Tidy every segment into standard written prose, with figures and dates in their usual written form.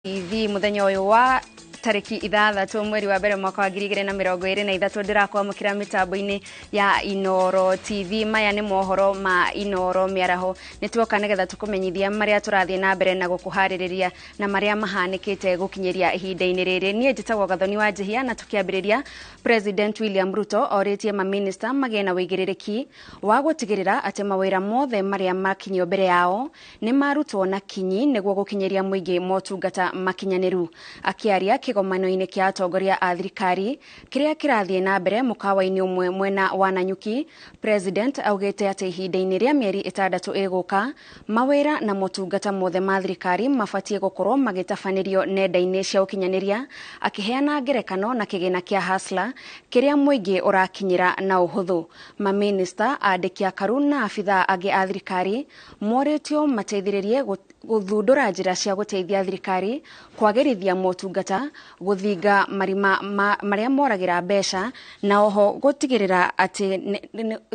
TV muthenya uyu wa tariki 6 mweri wa mbere mwaka wa 2023 ndirakwamukira mitambo-ini ya Inooro TV. Maya ni mohoro ma Inooro miaraho nituoka nigetha tukumenyithia maria turathie na mbere na gukuhaririria na maria mahanikite gukinyiria ihinda-ini riri. Nie njitagwo Gathoni wa Njihia na tukiambiriria, President William Ruto oritie maminista magie na wigiririkia wa gutigirira ati mawira mothe maria makinyio mbere yao ni marutwo na kinyi niguo gukinyiria muingi motungata makinyaniru. Akiaria kigomano-ini kia atongoria a thirikari kiria kirathie na mbere mukawa-ini umwe mwena wa Nanyuki, President augite ati ihinda-ini ria mieri 6 iguka mawira na motungata mothe ma thirikari mabatie gukorwo magitafanirio nenda-ini cia ukinyaniria, akiheana ngerekano na kigina kia Hustler kiria muingi urakinyira na uhuthu. Maminista, andiki akaru na abithaa angi a thirikari moritio mateithiririe guthundura njira cia guteithia thirikari kwagirithia motungata, guthinga marima maria moragira mbeca na oho gutigirira ati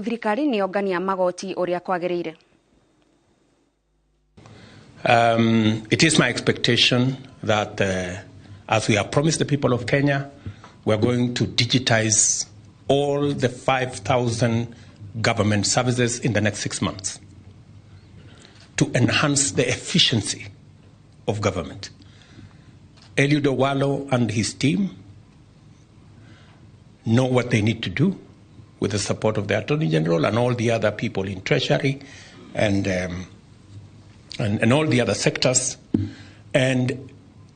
thirikari niyongania magoti uria kwagiriire. It is my expectation that as we have promised the people of Kenya, we are going to digitize all the 5,000 government services in the next 6 months to enhance the efficiency of government. Eliud Owalo and his team know what they need to do with the support of the Attorney General and all the other people in Treasury and all the other sectors. And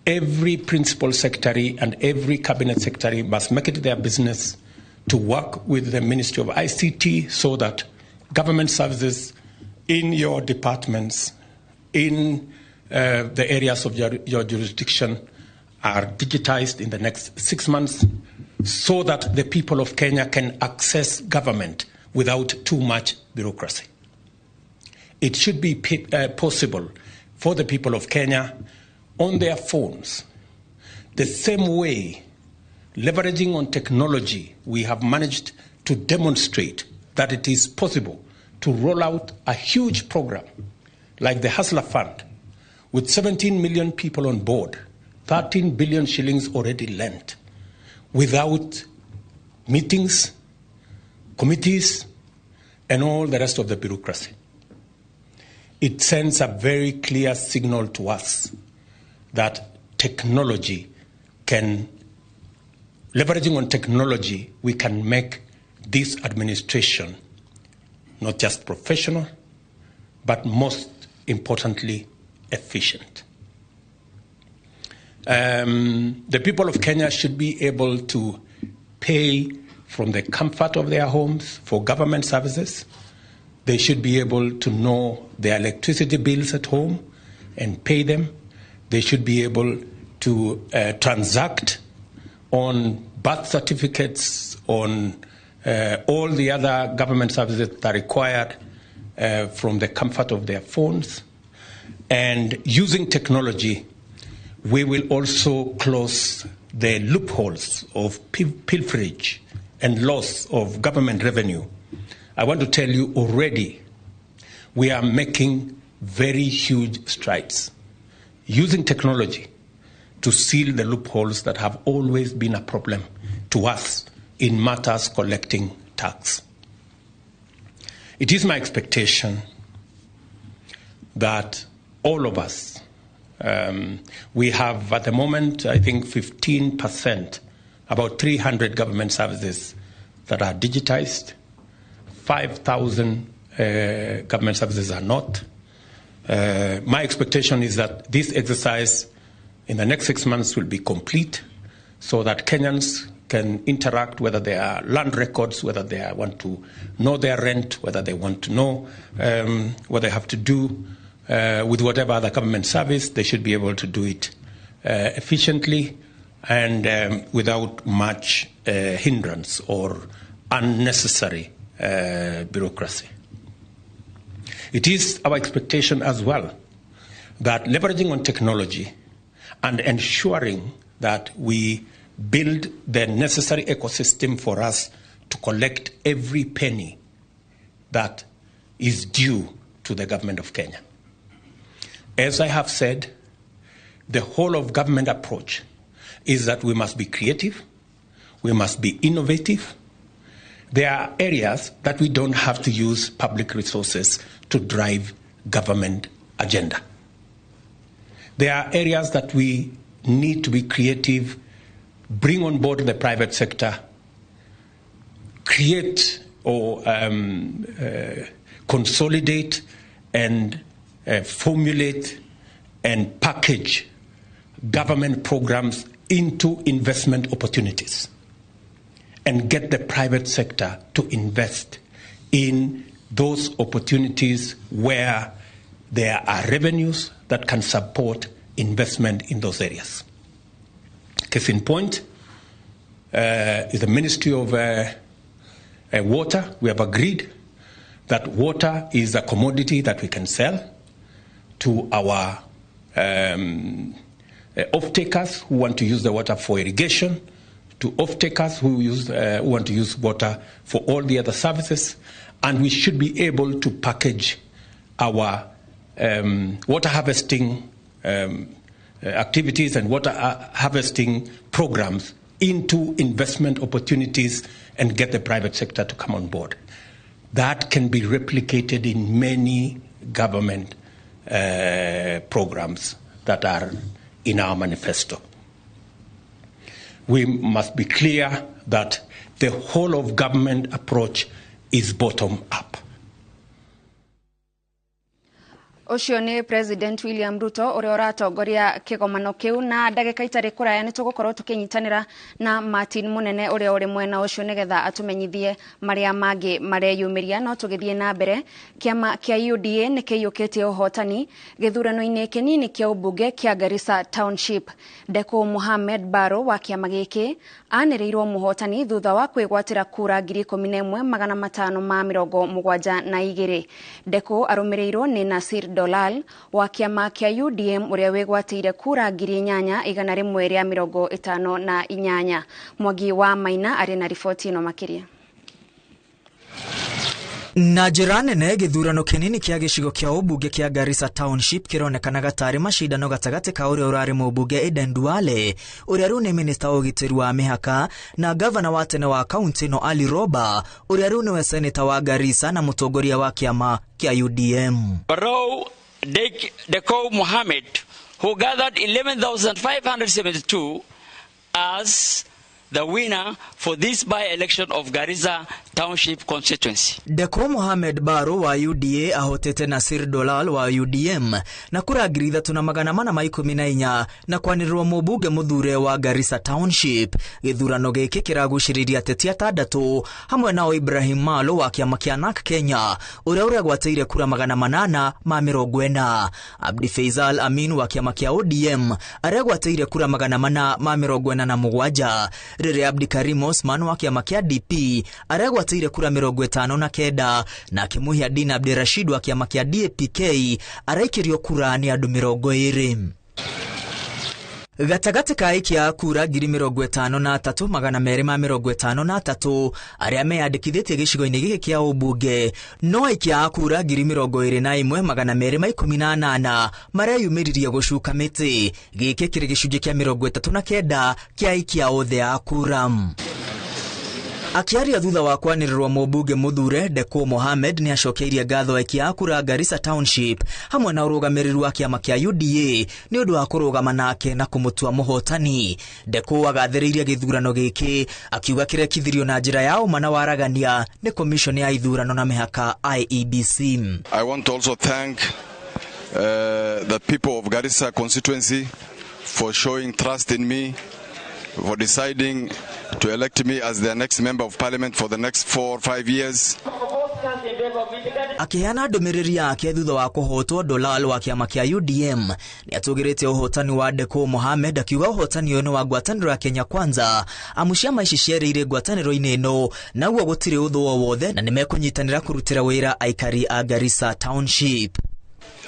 every principal secretary and every cabinet secretary must make it their business to work with the Ministry of ICT so that government services in your departments, in the areas of your jurisdiction are digitized in the next 6 months so that the people of Kenya can access government without too much bureaucracy. It should be possible for the people of Kenya on their phones, the same way, leveraging on technology, we have managed to demonstrate that it is possible to roll out a huge program like the Hustler Fund with 17 million people on board, 13 billion shillings already lent, without meetings, committees, and all the rest of the bureaucracy. It sends a very clear signal to us that technology can, leveraging on technology, we can make this administration not just professional, but most importantly, efficient. The people of Kenya should be able to pay from the comfort of their homes for government services. They should be able to know their electricity bills at home and pay them. They should be able to transact on birth certificates, on all the other government services that are required from the comfort of their phones. And using technology, we will also close the loopholes of pilferage and loss of government revenue. I want to tell you already, we are making very huge strides using technology to seal the loopholes that have always been a problem to us in matters collecting tax. It is my expectation that all of us, we have at the moment, I think 15%, about 300 government services that are digitized, 5,000 government services are not. My expectation is that this exercise in the next 6 months will be complete so that Kenyans can interact, whether they are land records, whether they want to know their rent, whether they want to know what they have to do with whatever other government service, they should be able to do it efficiently and without much hindrance or unnecessary bureaucracy. It is our expectation as well that leveraging on technology and ensuring that we build the necessary ecosystem for us to collect every penny that is due to the government of Kenya. As I have said, The whole of government approach is that we must be creative, we must be innovative. There are areas that we don't have to use public resources to drive government agenda. There are areas that we need to be creative, bring on board the private sector, create or consolidate and formulate and package government programs into investment opportunities and get the private sector to invest in those opportunities where there are revenues that can support investment in those areas. Case in point is the Ministry of Water. We have agreed that water is a commodity that we can sell to our off-takers who want to use the water for irrigation, to off-takers who want to use water for all the other services, and we should be able to package our water harvesting activities and water harvesting programs into investment opportunities and get the private sector to come on board. That can be replicated in many government programs that are in our manifesto. We must be clear that the whole of government approach is bottom up. Ũcio nĩ President William Ruto ũrĩa ũratongoria kĩgomano kĩu na ndagĩka itarĩ kũraya nĩ tũgũkorwo tũkĩnyitanĩra na Martin Mũnene ũrĩa ũrĩ mwena ũcio nĩgetha atũmenyithie marĩa mangĩ mareyumĩria. No tũgĩthiĩ na mbere, kĩama kĩa UDA nĩ kĩiyũkĩtie ũhotani gĩthurano-inĩ kĩnini kĩa ũmbunge kĩa Garissa Township. Deko Mohamed Barrow wa kĩama gĩkĩ anĩrĩirwo mũhotani thutha wa kwĩgwatĩra kura 11,572. Deko arũmĩrĩirwo nĩ Nasir Dolal wa kĩama kĩa UDM ũrĩa wĩgwatĩire kura 8,158. Mwangi wa Maina arĩ na riboti ĩno makĩria. Na njĩra nene gĩthurano kĩnini kĩa gĩcigo kĩa ũmbunge kĩa Garissa Township kĩronekanaga tarĩ macindano gatagatĩ ka ũrĩa ũrarĩ mũmbunge Aden Duale ũrĩa rĩu nĩ minista wa ũgitĩri wa mĩhaka na gavana wa tene wa kaunti ĩno Ali Roba ũrĩa rĩu nĩwe seneta wa Garissa na mũtongoria wa kĩama kĩa UDM. Barrow Deko Mohamed, who gathered 11,572 as the winner for this by-election of Garissa Township constituency. Deko Mohamed Barrow wa UDA ahotete Nasir Dolal wa UDM na kura 3,414 na kwanĩrĩrwo mũmbunge mũthure wa Garissa Township. Gĩthurano gĩkĩ kĩragucĩrĩria ateti atandatũ hamwe nao Ibrahim Malo wa kĩama kĩa NARC Kenya ũrĩa ũregwatĩire kura 840. Abdi Faisal Amin wa kĩama kĩa ODM aregwatĩire kura 447. Rĩrĩa Abdi Karim Osman wa kĩama kĩa DP aregwatĩire kura 59 nake Muhyiddin Abdirashid wa kĩama kĩa DAPK araikĩrio kura nĩ andũ 20. Gatagatĩ ka aikia kura 53,253 arĩa meyandĩkithĩtie gĩcigo-inĩ gĩkĩ kĩa ũmbunge no aikia a kura 21,218 mareyumĩririe gũcuka mĩtĩ. Gĩkĩ kĩrĩ gĩcunjĩ kĩa 39 kĩa aikia othe a kura. Akiaria thutha wa kwanĩrĩrwo mũmbunge mũthure Deko Mohamed nĩ acokeirie ngatho aikia a kura Garissa Township hamwe na ũrũgamĩrĩri wa kĩama kĩa UDA nĩ ũndũ wa kũrũgama nake na kũmũtua mũhotani. Deko agathĩrĩirie gĩthurano gĩkĩ akiuga kĩrekithirio na njĩra ya ũma na waragania nĩ Commission ya ithurano na mĩhaka IEBC. I want to also thank the people of Garissa constituency for showing trust in me, for deciding to elect me as their next member of parliament for the next 4 or 5 years. Akiheana ndũmĩrĩri yake thutha wa kũhotwo, Dolal wa kĩama kĩa UDM nĩ atũgĩrĩte ũhotani wa Deko Mohamed akiuga ũhotani ũyũ nĩ wa ngwatanĩro ya Kenya Kwanza amu ciama ici cierĩire ngwatanĩro-inĩ ĩno naguo gũtirĩ ũthũ o wothe na nĩmekũnyitanĩra kũrutĩra wĩra aikari a Garissa Township.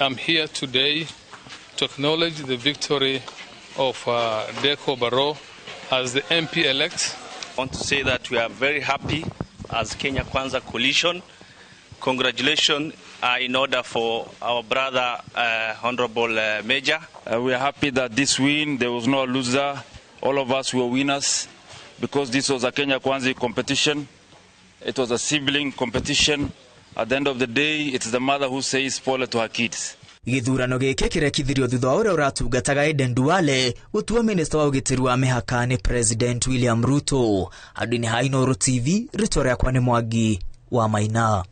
I'm here today to acknowledge the victory of Deko Barrow as the MP-elect. I want to say that we are very happy as Kenya Kwanza coalition Congratulations are in order for our brother, Honorable Major. We are happy that this win, there was no loser. All of us were winners because this was a Kenya Kwanza competition. It was a sibling competition. At the end of the day, it's the mother who says pole to her kids. Gĩthurano gĩkĩ kĩrekithirio thutha wa ũrĩa ũratungataga Aden Duale gũtua minista wa ũgitĩri wa mĩhaka nĩ President William Ruto. Handũ-inĩ ha Inooro TV, rĩtwa rĩakwa nĩ Mwangi wa Maina.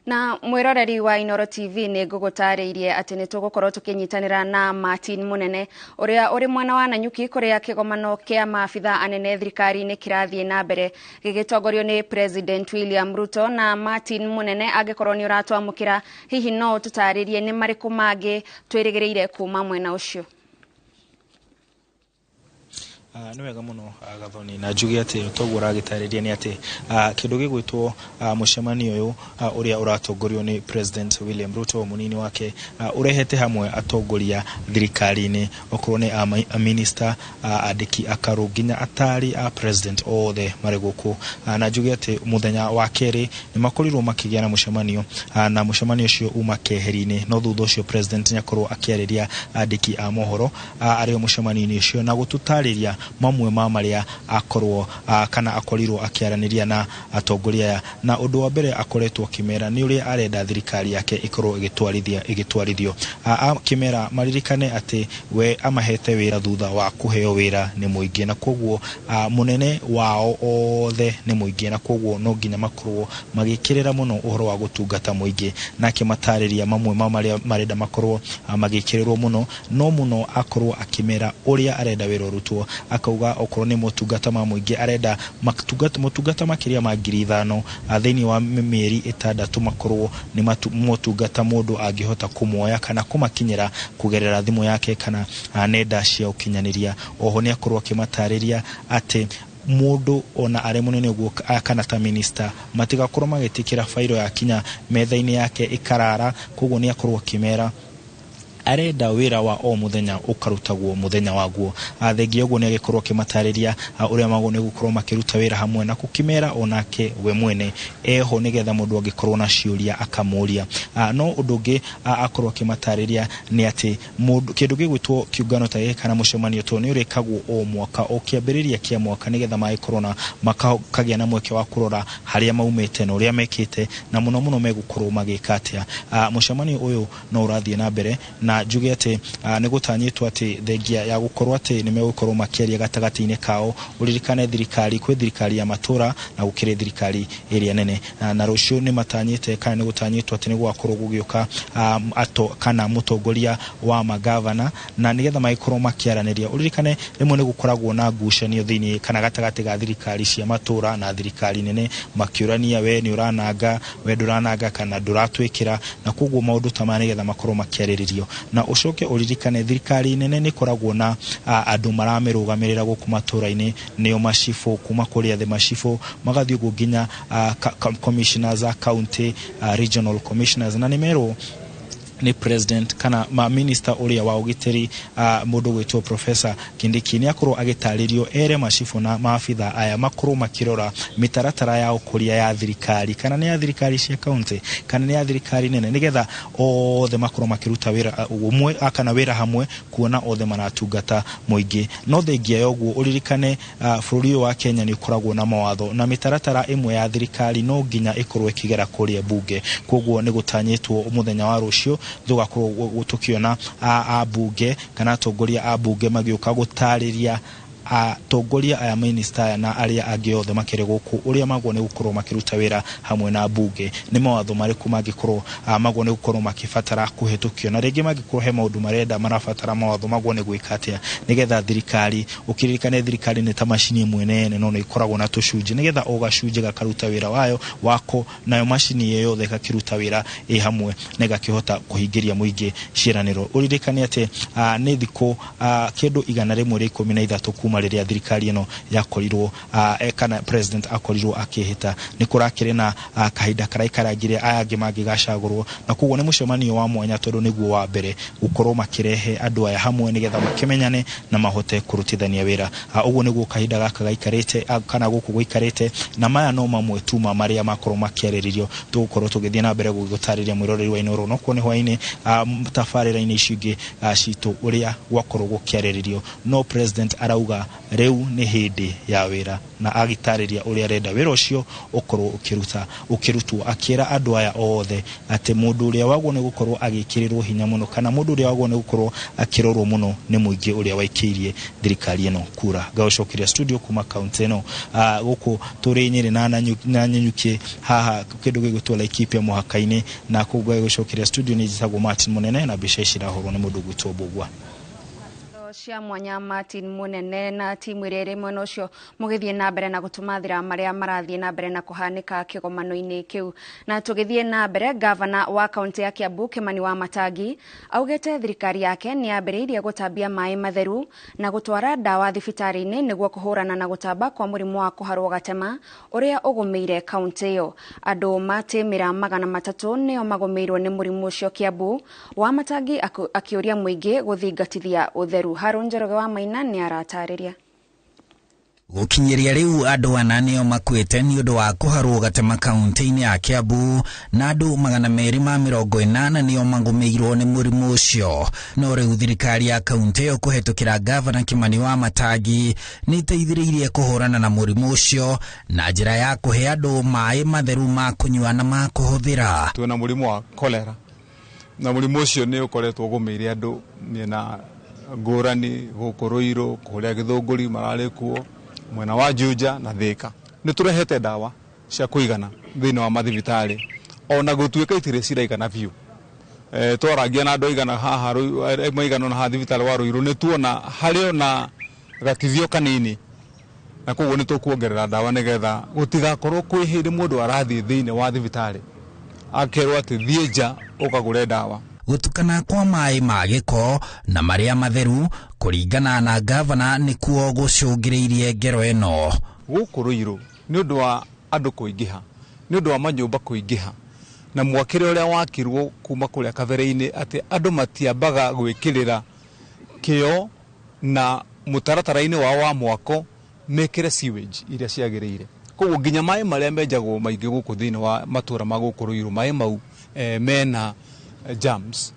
Na mwiroreri wa Inooro TV, nĩ ngũgũtarĩirie atĩ nĩ tũgũkorwo tũkĩnyitanĩra na Martin Munene ũrĩa ũrĩ mwena wa Nanyuki, kũrĩa kĩgomano kĩa maabitha anene thirikari-inĩ kĩrathiĩ na mbere gĩgĩtongorio nĩ President William Ruto. Na Martin Munene, angĩkorwo nĩ ũratwamũkĩra, hihi no ũtũtarĩrie nĩ marĩkũ mangĩ twĩrĩgĩrĩire kuma mwena ũcio? Nĩ wega mũno, Gathoni, na njuge atĩ toguo ũragĩtarĩria nĩ atĩ kĩndũ gĩgwĩtwo mũcemanio ũyũ ũrĩa ũratongorio nĩ President William Ruto, mũnini wake, ũrehete hamwe atongoria thirikari-inĩ, okorwo nĩ a minister, andĩki akarũ, nginya atari a president, othe marĩ gũkũ. Na njuge atĩ mũthenya wa kerĩ nĩ makorirwo makĩgĩa na mũcemanio, na mũcemanio ũcio uma keheri-inĩ, no thutha ũcio president nĩ akorwo akĩarĩria andĩki a mohoro arĩ o mũcemanio-inĩ ũcio na gũtũtarĩria mamwe ma marĩa akorwo kana akorirwo akĩaranĩria na atongoria aya. Na ũndũ wa mbere akoretwo akĩmera nĩ ũrĩa arenda thirikari yake ĩkorwo ĩgĩtwarithia ĩgĩtwarithio, akĩmera maririkane atĩ we amahete wĩra thutha wa kũheo wĩra nĩ mũingĩ, na koguo mũnene wao othe nĩ mũingĩ, na koguo no nginya makorwo magĩkĩrĩra mũno ũhoro wa gũtungata mũingĩ. Na akĩmatarĩria mamwe ma marĩa marenda makorwo magĩkĩrĩrwo mũno, no mũno akorwo akĩmera ũrĩa arenda wĩra ũrutwo. Akauga okorwo nĩ motungata ma mũingĩ, arenda motungata makĩria ma 5,000 thĩinĩ wa mĩeri 6 makorwo nĩ motungata mũndũ angĩhota kũmoya kana kũmakinyĩra kũgerera thimũ yake kana nenda cia ũkinyanĩria. Oho nĩ akorwo akĩmatarĩria atĩ mũndũ ona arĩ mũnene ũguo kana ta minista matigakorwo magĩtĩkĩra bairo yakinya metha-inĩ yake ĩkarara. Koguo nĩ akorwo akĩmera arenda wĩra wa o mũthenya ũkarutagwo mũthenya waguo. Thengia ũguo, nĩ agĩkorwo akĩmatarĩria ũrĩa magwo nĩ gũkorwo makĩruta wĩra hamwe, na gũkĩmera onake we mwene eho nĩgetha mũndũ angĩkorwo na ciũria akamũria. No ũndũ ũngĩ akorwo akĩmatarĩria nĩ atĩ mũndũ kĩndũ gĩgwĩtwo kĩũngano ta gĩkĩ kana mũcemanio to nĩ ũrĩkagwo o mwaka, o kĩambĩrĩria kĩa mwaka, nĩgetha magĩkorwo na makagĩa na mweke wa kũrora harĩa maumĩte na ũrĩa mekĩte, na mũno mũno megũkorwo magĩka atĩa. Mũcemanio ũyũ no ũrathiĩ na mbere, na njuge atĩ nĩ gũtanyĩtwo atĩ thengia ya gũkorwo atĩ nĩ megũkorwo makĩaria gatagatĩ-inĩ kao, ũririkane thirikari kwĩ thirikari ya matũra na gũkĩrĩ thirikari ĩrĩa nene, na rũciũ nĩ matanyĩte kana nĩ gũtanyĩtwo atĩ nĩ gũgakorwo gũgĩũka ato kana mũtongoria wa magavana, na nĩgetha magĩkorwo makĩaranĩria. Ũririkane rĩmwe nĩ gũkoragwo na ngucanio thĩinĩ kana gatagatĩ ga thirikari cia matũra na thirikari nene, makĩũrania we nĩ ũrananga, we ndũrananga, kana ndũratwĩkĩra, na koguo maũndũ ta maya nĩgetha makorwo makĩarĩrĩrio. Na ũcoke ũririkane thirikari nene nĩ ĩkoragwo na andũ maramĩrũgamĩrĩra gũkũ matũra-inĩ, nĩo macibũ, kuma kũrĩa thĩ macibũ magathiĩ ũguo nginya commissioners a county, regional commissioners, na nĩ merwo nĩ president kana ma minister ũrĩa wa ũgitĩri, mũndũ gwĩtwo Professor Kindiki, nĩ akorwo agĩtarĩrio ere macibũ na maabitha aya makorwo makĩrora mĩtaratara ya ũkũria ya thirikari, kana nĩ ya thirikari cia county kana nĩ ya thirikari nene, nĩgetha othe makorwo makĩruta wĩra ũmwe kana wĩra hamwe, kuona othe maratungata mũingĩ. No thengia ya ũguo, ũririkane bũrũri ũyũ wa Kenya nĩ ũkoragwo na mawatho na mĩtaratara ĩmwe ya thirikari no nginya ĩkorwo ĩkĩgera kũrĩa bunge. Koguo nĩ gũtanyĩtwo mũthenya wa rũciũ tũgakorwo tũkĩona ambunge kana atongoria a bunge magĩũka gũtarĩria atongoria aya, minista aya na arĩa angĩ othe makĩrĩ gũkũ, ũrĩa magwo nĩ gũkorwo makĩruta wĩra hamwe na bunge, nĩ mawatho marĩkũ mangĩkorwo magwo nĩ gũkorwo makĩbatara kũhetũkio, na rĩngĩ mangĩkorwo he maũndũ marenda marabatara mawatho, magwo nĩ gwĩka atĩa nĩgetha thirikari, ũkĩririkane thirikari nĩ ta macini ĩmwe nene no nĩ ĩkoragwo na tũcunjĩ, nĩgetha o gacunjĩ gakaruta wĩra wayo wako, nayo macini ĩyo yothe ĩgakĩruta wĩra ĩ hamwe na ĩgakĩhota kũhingĩria mũingĩ ciĩranĩro. Ũririkane atĩ nĩ thikũ kĩndũ 113 kuma kuma rĩrĩa thirikari ĩno yakorirwo kana president akorirwo akĩhĩta. Nĩ kũrakĩrĩ na kahinda karaikarangire aya angĩ mangĩgacagũrwo, na koguo nĩ mũcemanio wa mwanya tondũ nĩguo wa mbere gũkorwo makĩrehe andũ aya hamwe nĩgetha makĩmenyane na mahote kũrutithania wĩra. Ũguo nĩguo kahinda gaka gaikarĩte kana gũkũ gũikarĩte, na maya no mamwe tu ma marĩa makorwo makĩarĩrĩrio. Tũgũkorwo tũgĩthiĩ na mbere gũgũtarĩria mwĩroreri wa Inooro no nĩ hwainĩ tabarĩra-inĩ ici ingĩ citũ ũrĩa gwakorwo gũkĩarĩrĩrio. No president arauga rĩu nĩ hĩndĩ ya wĩra na agĩtarĩria ũrĩa arenda wĩra ũcio ũkorwo ũkĩrutwo, akĩra andũ aya othe atĩ mũndũ ũrĩa wagwo nĩ gũkorwo agĩkĩrĩrwo hinya mũno kana mũndũ ũrĩa wagwo nĩ gũkorwo akĩrorwo mũno nĩ mũingĩ ũrĩa waikĩirie thirikari ĩno kura. Ngagũcokeria studio kuma kaunti ĩno gũkũ tũrĩ Nyĩrĩ na Nanyuki haha kĩndũ gĩgwĩtwo Laikipia mũhaka-inĩ, na kũu ngagũcokeria studio nĩ njĩtagwo Martin Mũnene na mbica ici irahũrwo nĩ mũndũ ũgwĩtwo Mbũgua. Cia mwanya Martin Munene na timu ĩrĩa ĩrĩ mwena ũcio mũgĩthiĩ na mbere na gũtũmathĩra marĩa marathiĩ na mbere na kũhanĩka kĩgomano-inĩ kĩu. Na tũgĩthiĩ na mbere, gavana wa kaunti ya Kiambu Kimani wa Matangi augĩte thirikari yake nĩ yambĩrĩirie gũtambia maĩ matheru na gũtwara ndawa thibitarĩ-inĩ nĩguo kũhũrana na gũtamba kwa mũrimũ wa kũharwo gatema ũrĩa ũgũmĩire kaunti ĩyo. Andũ matĩmĩra 300 nĩo magũmĩirwo nĩ mũrimũ ũcio Kiambu. Wa Matangi akĩũria mũingĩ gũthingatithia ũtheru. Harun Njoroge wa Maina nĩ aratarĩria. Gũkinyĩria rĩu andũ ana nĩo makuĩte nĩ ũndũ wa kũharwo gatema kaunti-inĩ ya Kiambu na andũ 280 nĩo magũmĩirwo nĩ mũrimũ ũcio. No rĩu thirikari ya kaunti ĩyo kũhetũkĩra gavana Kimani wa Matangi nĩ ĩteithĩrĩirie kũhũrana na mũrimũ ũcio na njĩra ya kũhe andũ maĩ matheru ma kũnyua na ma kũhũthĩra. Twĩna mũrimũ wa kolera na mũrimũ ũcio nĩ ũkoretwo ũgũmĩire andũ mĩena ngũrani gũkũ Ruiru, kũrĩa Gĩthũngũri mararĩ kuo, mwena wa Juja na Thika. Nĩ tũrehete ndawa cia kũigana thĩinĩ wa mathibitarĩ ona gũtuĩka itirĩ ciraigana biũ. Twarangia na andũ aigana haha maigana na haha thibitarĩ wa Ruiru nĩ tuona harĩ ona gatithio kanini, na koguo nĩ tũkuongerera ndawa nĩgetha gũtigakorwo kwĩ hĩndĩ mũndũ arathiĩ thĩinĩ wa thibitarĩ akerwo atĩ thiĩ nja ũkagũre ndawa. Gũtukana kwa maĩ ma gĩko na marĩa matheru kũringana na gavana nĩkuo gũcũngĩrĩirie ngero ĩno. Gũkũ Ruiru nĩ ũndũ wa andũ kũingĩha, nĩ ũndũ wa manyũmba kũingĩha na mwakĩre ũrĩa wakirwo kuma kũrĩa kabere-inĩ atĩ andũ matiambaga gwĩkĩrĩra kĩo na mũtaratara-inĩ wao wa mwako mekĩre sewage iria ciagĩrĩire. Koguo nginya maĩ marĩa menjagwo maingĩ gũkũ thĩinĩ wa matũra ma gũkũ Ruiru maĩ mau mena germs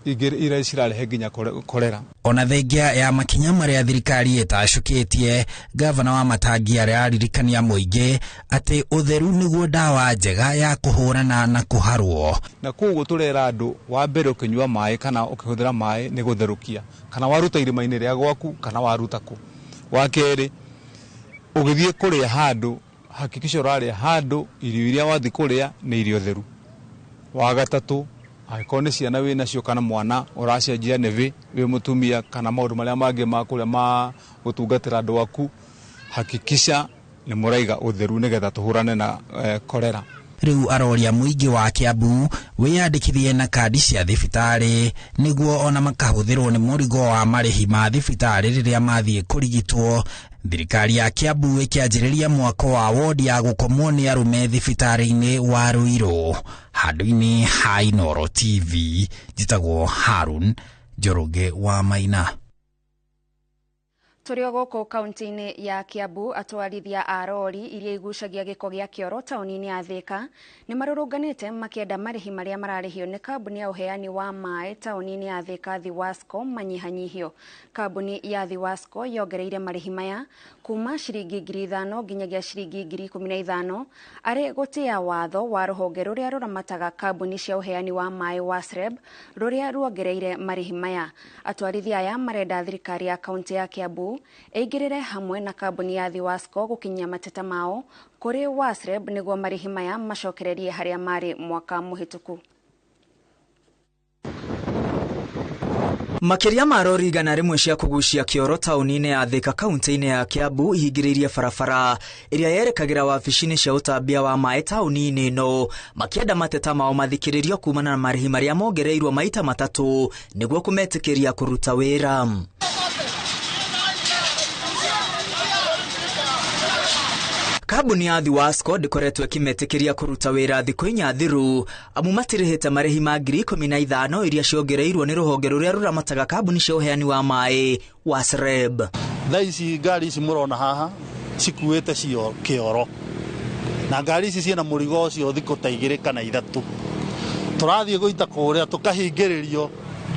iria cirarehe nginya kolera. Ona thengia ya makinya marĩa thirikari ĩtacũkĩtie, gavana wa Matangi araririkania mũingĩ atĩ ũtheru nĩguo ndawa njega ya kũhũrana na kũharwo. Na koguo tũrera andũ wa mbere ũkĩnyua maĩ kana ũkĩhũthĩra maĩ nĩ gũtherũkia, kana waruta irima-inĩ rĩa gwaku kana waruta kũ. Wa kerĩ, ũgĩthiĩ kũrĩa handũ hakikisha ũrarĩa handũ irio iria wathiĩ kũrĩa nĩ irio theru. Wa gatatũ, angĩkorwo nĩ ciana wĩ nacio kana mwana ũracenjia nĩvĩ wĩ mũtumia kana maũndũ marĩa mangĩ ma kũrĩa ma gũtungatĩra andũ aku, hakikisha nĩ mũraiga ũtheru nĩgetha tũhũrane na kolera. Rĩu aroria mũingĩ wa Kiambu wĩyandĩkithie na kandi cia thibitarĩ nĩguo ona makahũthĩrwo nĩ mũrigo wa marĩhi ma thibitarĩ rĩrĩa mathiĩ kũrigitwo. Thirikari ya Kiambu ĩkĩanjĩrĩria mwako wa wodi ya gũkomwo nĩ arũme thibitarĩ-inĩ wa Ruiru. Handũ-inĩ ha Inooro TV, njĩtagwo Harun Njoroge wa Maina. Tũrĩ o gũkũ kaunti-inĩ ya Kiambu, atwarithia a rori iria igucagia gĩko gĩa kĩoro taũni-inĩ ya Thika nĩ marũrũnganĩte makĩenda marĩhi marĩa mararĩhio nĩ kambuni ya ũheani wa maĩ taũni-inĩ ya Thika Thiwasco manyihanyihio. Kambuni ya Thiwasco yongereire marĩhi maya kuma ciringi 5,000 nginyagia ciringi 15,000 arĩ gũtĩa watho wa rũhonge rũrĩa rũramataga kambuni cia ũheani wa maĩ wa SREB rũrĩa ruongereire marĩhi maya. Atwarithia aya marenda thirikari ya kaunti ya Kiambu ĩingĩrĩre hamwe na kambuni ya Thiwasco gũkinyia mateta mao kũrĩ WASREB nĩguo marĩhi maya macokererie harĩa marĩ mwaka mũhĩtũku. Makĩria ma rori 100 cia kũgucia kĩoro taũni-inĩ ya Thika kaunti-inĩ ya Kiambu ihingĩrĩirie barabara ĩrĩa yerekagĩra wabici-inĩ cia ũtambia wa maĩ taũni-inĩ ĩno makĩenda mateta mao mathikĩrĩrio kumana na marĩhi marĩa mongereirwo maita matatũ nĩguo kũmetĩkĩria kũruta wĩra. Kambuni ya Thiwasco ndĩkoretwo ĩkĩmetĩkĩria kũruta wĩra thikũ inya thiru amu matirĩhĩte marĩhi ma 15,000 iria ciongereirwo nĩ rũhonge rũrĩa rũramataga kambuni cia ũheani wa maĩ wa SREB. Thaa ici ngari ici mũrona haha cikuĩte cio kĩoro na ngari ici ciĩna mũrigo ũcio thikũ ta 2 kana 3 tũrathiĩ gũita kũrĩa tũkahingĩrĩrio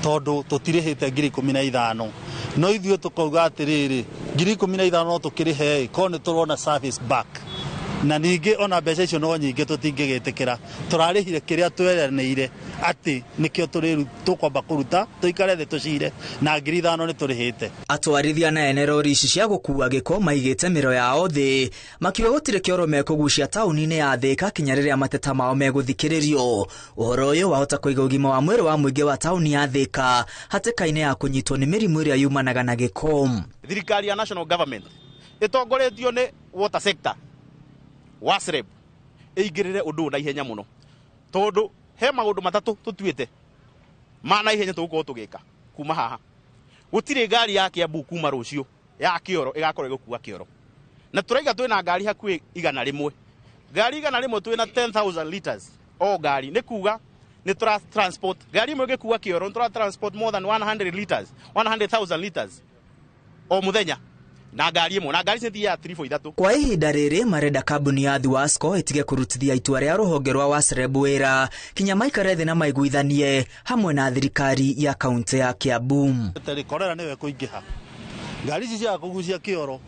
tondũ tũtirĩhĩte 15,000 no ithuĩ tũkauga atĩrĩrĩ 15,000 no tũkĩrĩhe korwo nĩ tũrona service back na ningĩ ona mbeca icio no nyingĩ tũtingĩgĩtĩkĩra tũrarĩhire kĩrĩa tweranĩire atĩ nĩkĩo tũkwamba kũruta tũikare thĩ tũcire na 5,000 nĩ tũrĩhĩte. Atwarithia na ene rori ici cia gũkua gĩko maigĩte mĩro yao thĩ makiuga gũtirĩ kĩoro mekũgucia taũni-inĩ ya Thĩka kinya rĩrĩa mateta mao megũthikĩrĩrio. Ũhoro ũyũ wahota kũiga ũgima wa mwĩrĩ wa mũingĩ wa taũni ya Thĩka hatĩka-inĩ ya kũnyitwo nĩ mĩrimũ ĩrĩa yumanaga na gĩko. Thirikari ya national government ĩtongoretio nĩ water sector wa SREB ĩingĩrĩre ũndũ na ihenya mũno tondũ he maũndũ matatũ tũtuĩte ma na ihenya tũgũkorwo tũgĩka kuma haha. Gũtirĩ ngari ya Kiambu kuma rũciũ ya kĩoro ĩgakorwo ĩgĩkua kĩoro na tũraiga twĩna ngari hakuhĩ 100, ngari 100 twĩna 10,000 liters o ngari, nĩ kuga nĩ tũra transport ngari ĩmwe ĩgĩkua kĩoro nĩ tũra transport more than 100 liters 100,000 liters o mũthenya na ngari ĩmwe na ngari cithiaga 3 4 3. Kwa ihinda rĩrĩ marenda kambuni ya Thiwasco ĩtige kũrutithia itua rĩa rũhonge rwa WASREB wĩra kinya maikare thĩ na maiguithanie hamwe na thirikari ya kaunti ya Kiambu. Korera nĩwe kũingĩha ngari ici cia kũgucia kĩoro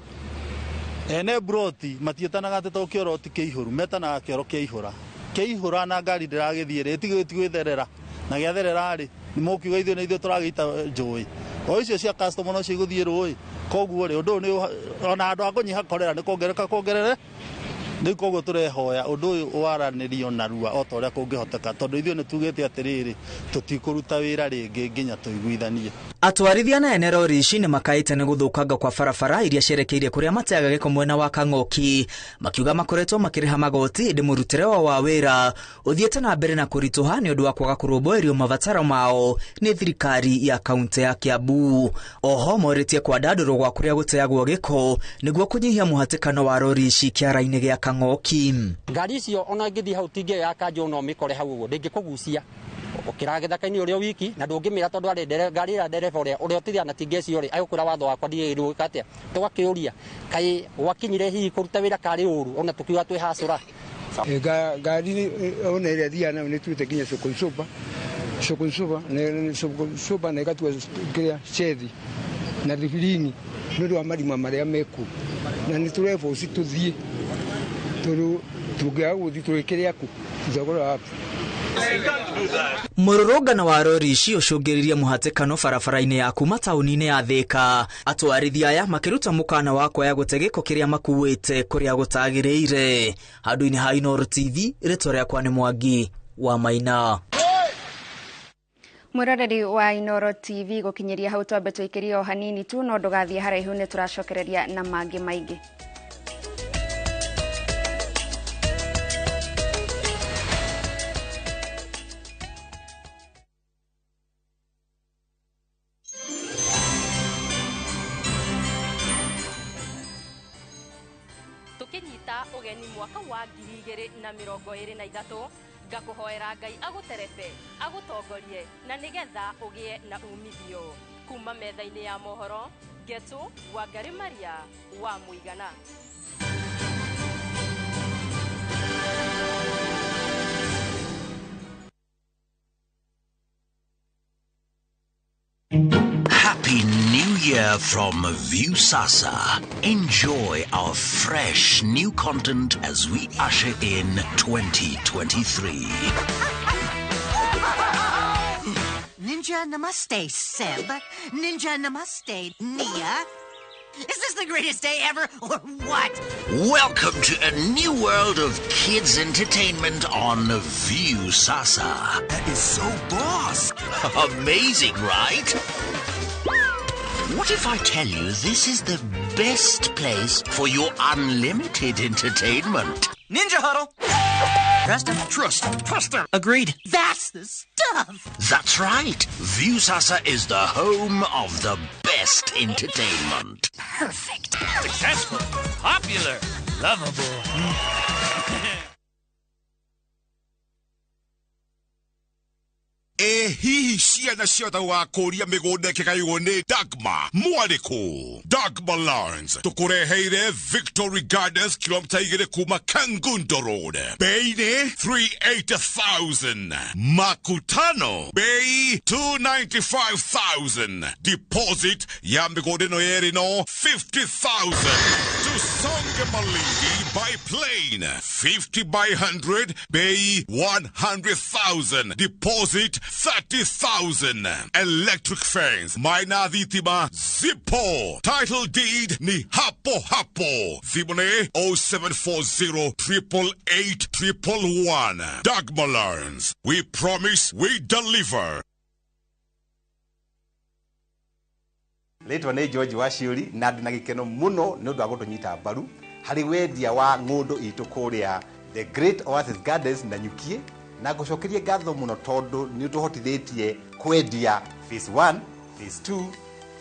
ene broti matiĩtanaga atĩ to kĩoro ti kĩihũru metanaga kĩoro kĩaihũra kĩaihũra na ngari ndĩragĩthiĩ rĩ ĩtigwĩtherera na gĩatherera rĩ nĩ mũkiuga ithuĩ nĩ ithuĩ tũragĩita njũĩ o icio cia customer no cigũthiĩ rũĩ koguo rĩ ũndũ ũyũ ona andũ a kũnyiha korera nĩ kuongerereka kuongerere rĩu koguo tũrehoya ũndũ ũyũ waranĩrio narua o ta ũrĩa kũngĩhoteka tondũ ithuĩ nĩ tugĩte atĩrĩrĩ tũtikũruta wĩra rĩngĩ nginya tũiguithanie. Atwarithia na ene rori ici nĩ makaĩte nĩ gũthũkanga kwa barabara iria cierekeire kũrĩa mateaga gĩko mwena wa Kang'oki makiuga makoretwo makĩrĩha magoti ĩndĩ mũrutĩre wao wa wĩra ũthiĩte na mbere na kũritũha nĩ ũndũ wa kwaga kũrũmbũĩrio mabataro mao nĩ thirikari ya kaunti ya Kiambu. Oho morĩtie kwandandũrwo gwa kũrĩa gũteagwo gĩko nĩguo kũnyihia mũhatĩkano wa rori ici kĩara-inĩ gĩa Kang'oki. Ngari icio ona ngĩthiĩ hau tingĩ ya kanjũ no mĩkore hau ũguo ndĩngĩkũgucia ũkĩraga gĩthaka-inĩ ũrĩa wiki na ndũngĩmĩra tondũ arĩ ngari ĩrĩa ndereba ũrĩa ũtithia na tingĩ icio rĩ agũkwĩra watho wakwa ndigĩrĩirwo gwĩka atĩa. Tũgakĩũria kaĩ gwakinyire hihi kũruta wĩra karĩ ũru ona tũkiuga twĩ hacũra. Ngari ona ĩrĩa thiaga nayo nĩ tuĩte nginya Sokonsoba na ĩgatua kĩrĩa cethi na thibirini nĩ ũndũ wa marima marĩa mekuo na nĩ tũreboci tũthiĩ tondũ tũngĩaga gũthiĩ tũrĩkĩrĩa kũ thogora waku. Mũrũrũngano wa rori ici ũcũngĩrĩrie mũhatĩkano barabara-inĩ ya kuma taũni-inĩ ya Thĩka. Atwarithia aya makĩruta mũkana wa kwaya gũte gĩko kĩrĩa makuĩte kũrĩa gũtagĩrĩire. Handũ-inĩ ha Inooro TV, rĩtwa rĩakwa nĩ Mwangi wa Maina. Mwĩroreri wa Inooro TV gũkinyĩria hau twambe tũikĩrie o hanini tu no ndũgathiĩ haraihu nĩ tũracokereria na mangĩ maingĩ. Tukinyita ũgeni mwaka wa 2023 ngakũhoera Ngai agũterebe agũtongorie na nĩgetha ũgĩe na umithio kuma metha-inĩ ya mohoro Ngetu Wangari Maria wa Mũigana. Happy New Year from Viusasa. Enjoy our fresh new content as we usher in 2023. Ninja Namaste, Seb. Ninja Namaste, Nia. Is this the greatest day ever, or what? Welcome to a new world of kids entertainment on Viusasa. That is so boss. Amazing, right? What if I tell you this is the best place for your unlimited entertainment? Ninja huddle! Trust him. Trust him. Trust him. Agreed. That's the stuff! That's right. Viusasa is the home of the best entertainment. Perfect. Successful. Popular. Lovable. Ĩ hihi ciana ciothe gũgakũria mĩgũnda ĩkĩgaywo nĩ Dagma mwarĩkũ? Dagma Lands tũkũreheire Victory Gardens, kilomita 2 kuma Kangundo Road, bei nĩ 380,000, Makutano bei 295,000, deposit ya mĩgũnda ĩno yerĩ no 50,000. Tusonge Malindi by plane, 50 by 100, bei 100,000, deposit 30,000. Electric fence, maina thitima zipo, title deed ni hapo hapo. Thimũ nĩ 0740 888 111. Dagma Lands, we promise, we deliver. Rĩtwa nĩ George Waciũri na ndĩ na gĩkeno mũno nĩ ũndũ wa gũtũnyita mbaru harĩ wendia wa ng'ũndũ itũ kũrĩa The Great Oasis Gardens na Nyukie, na ngũcokerie ngatho mũno tondũ nĩ ũtũhotithĩtie kwendia phase 1, phase 2,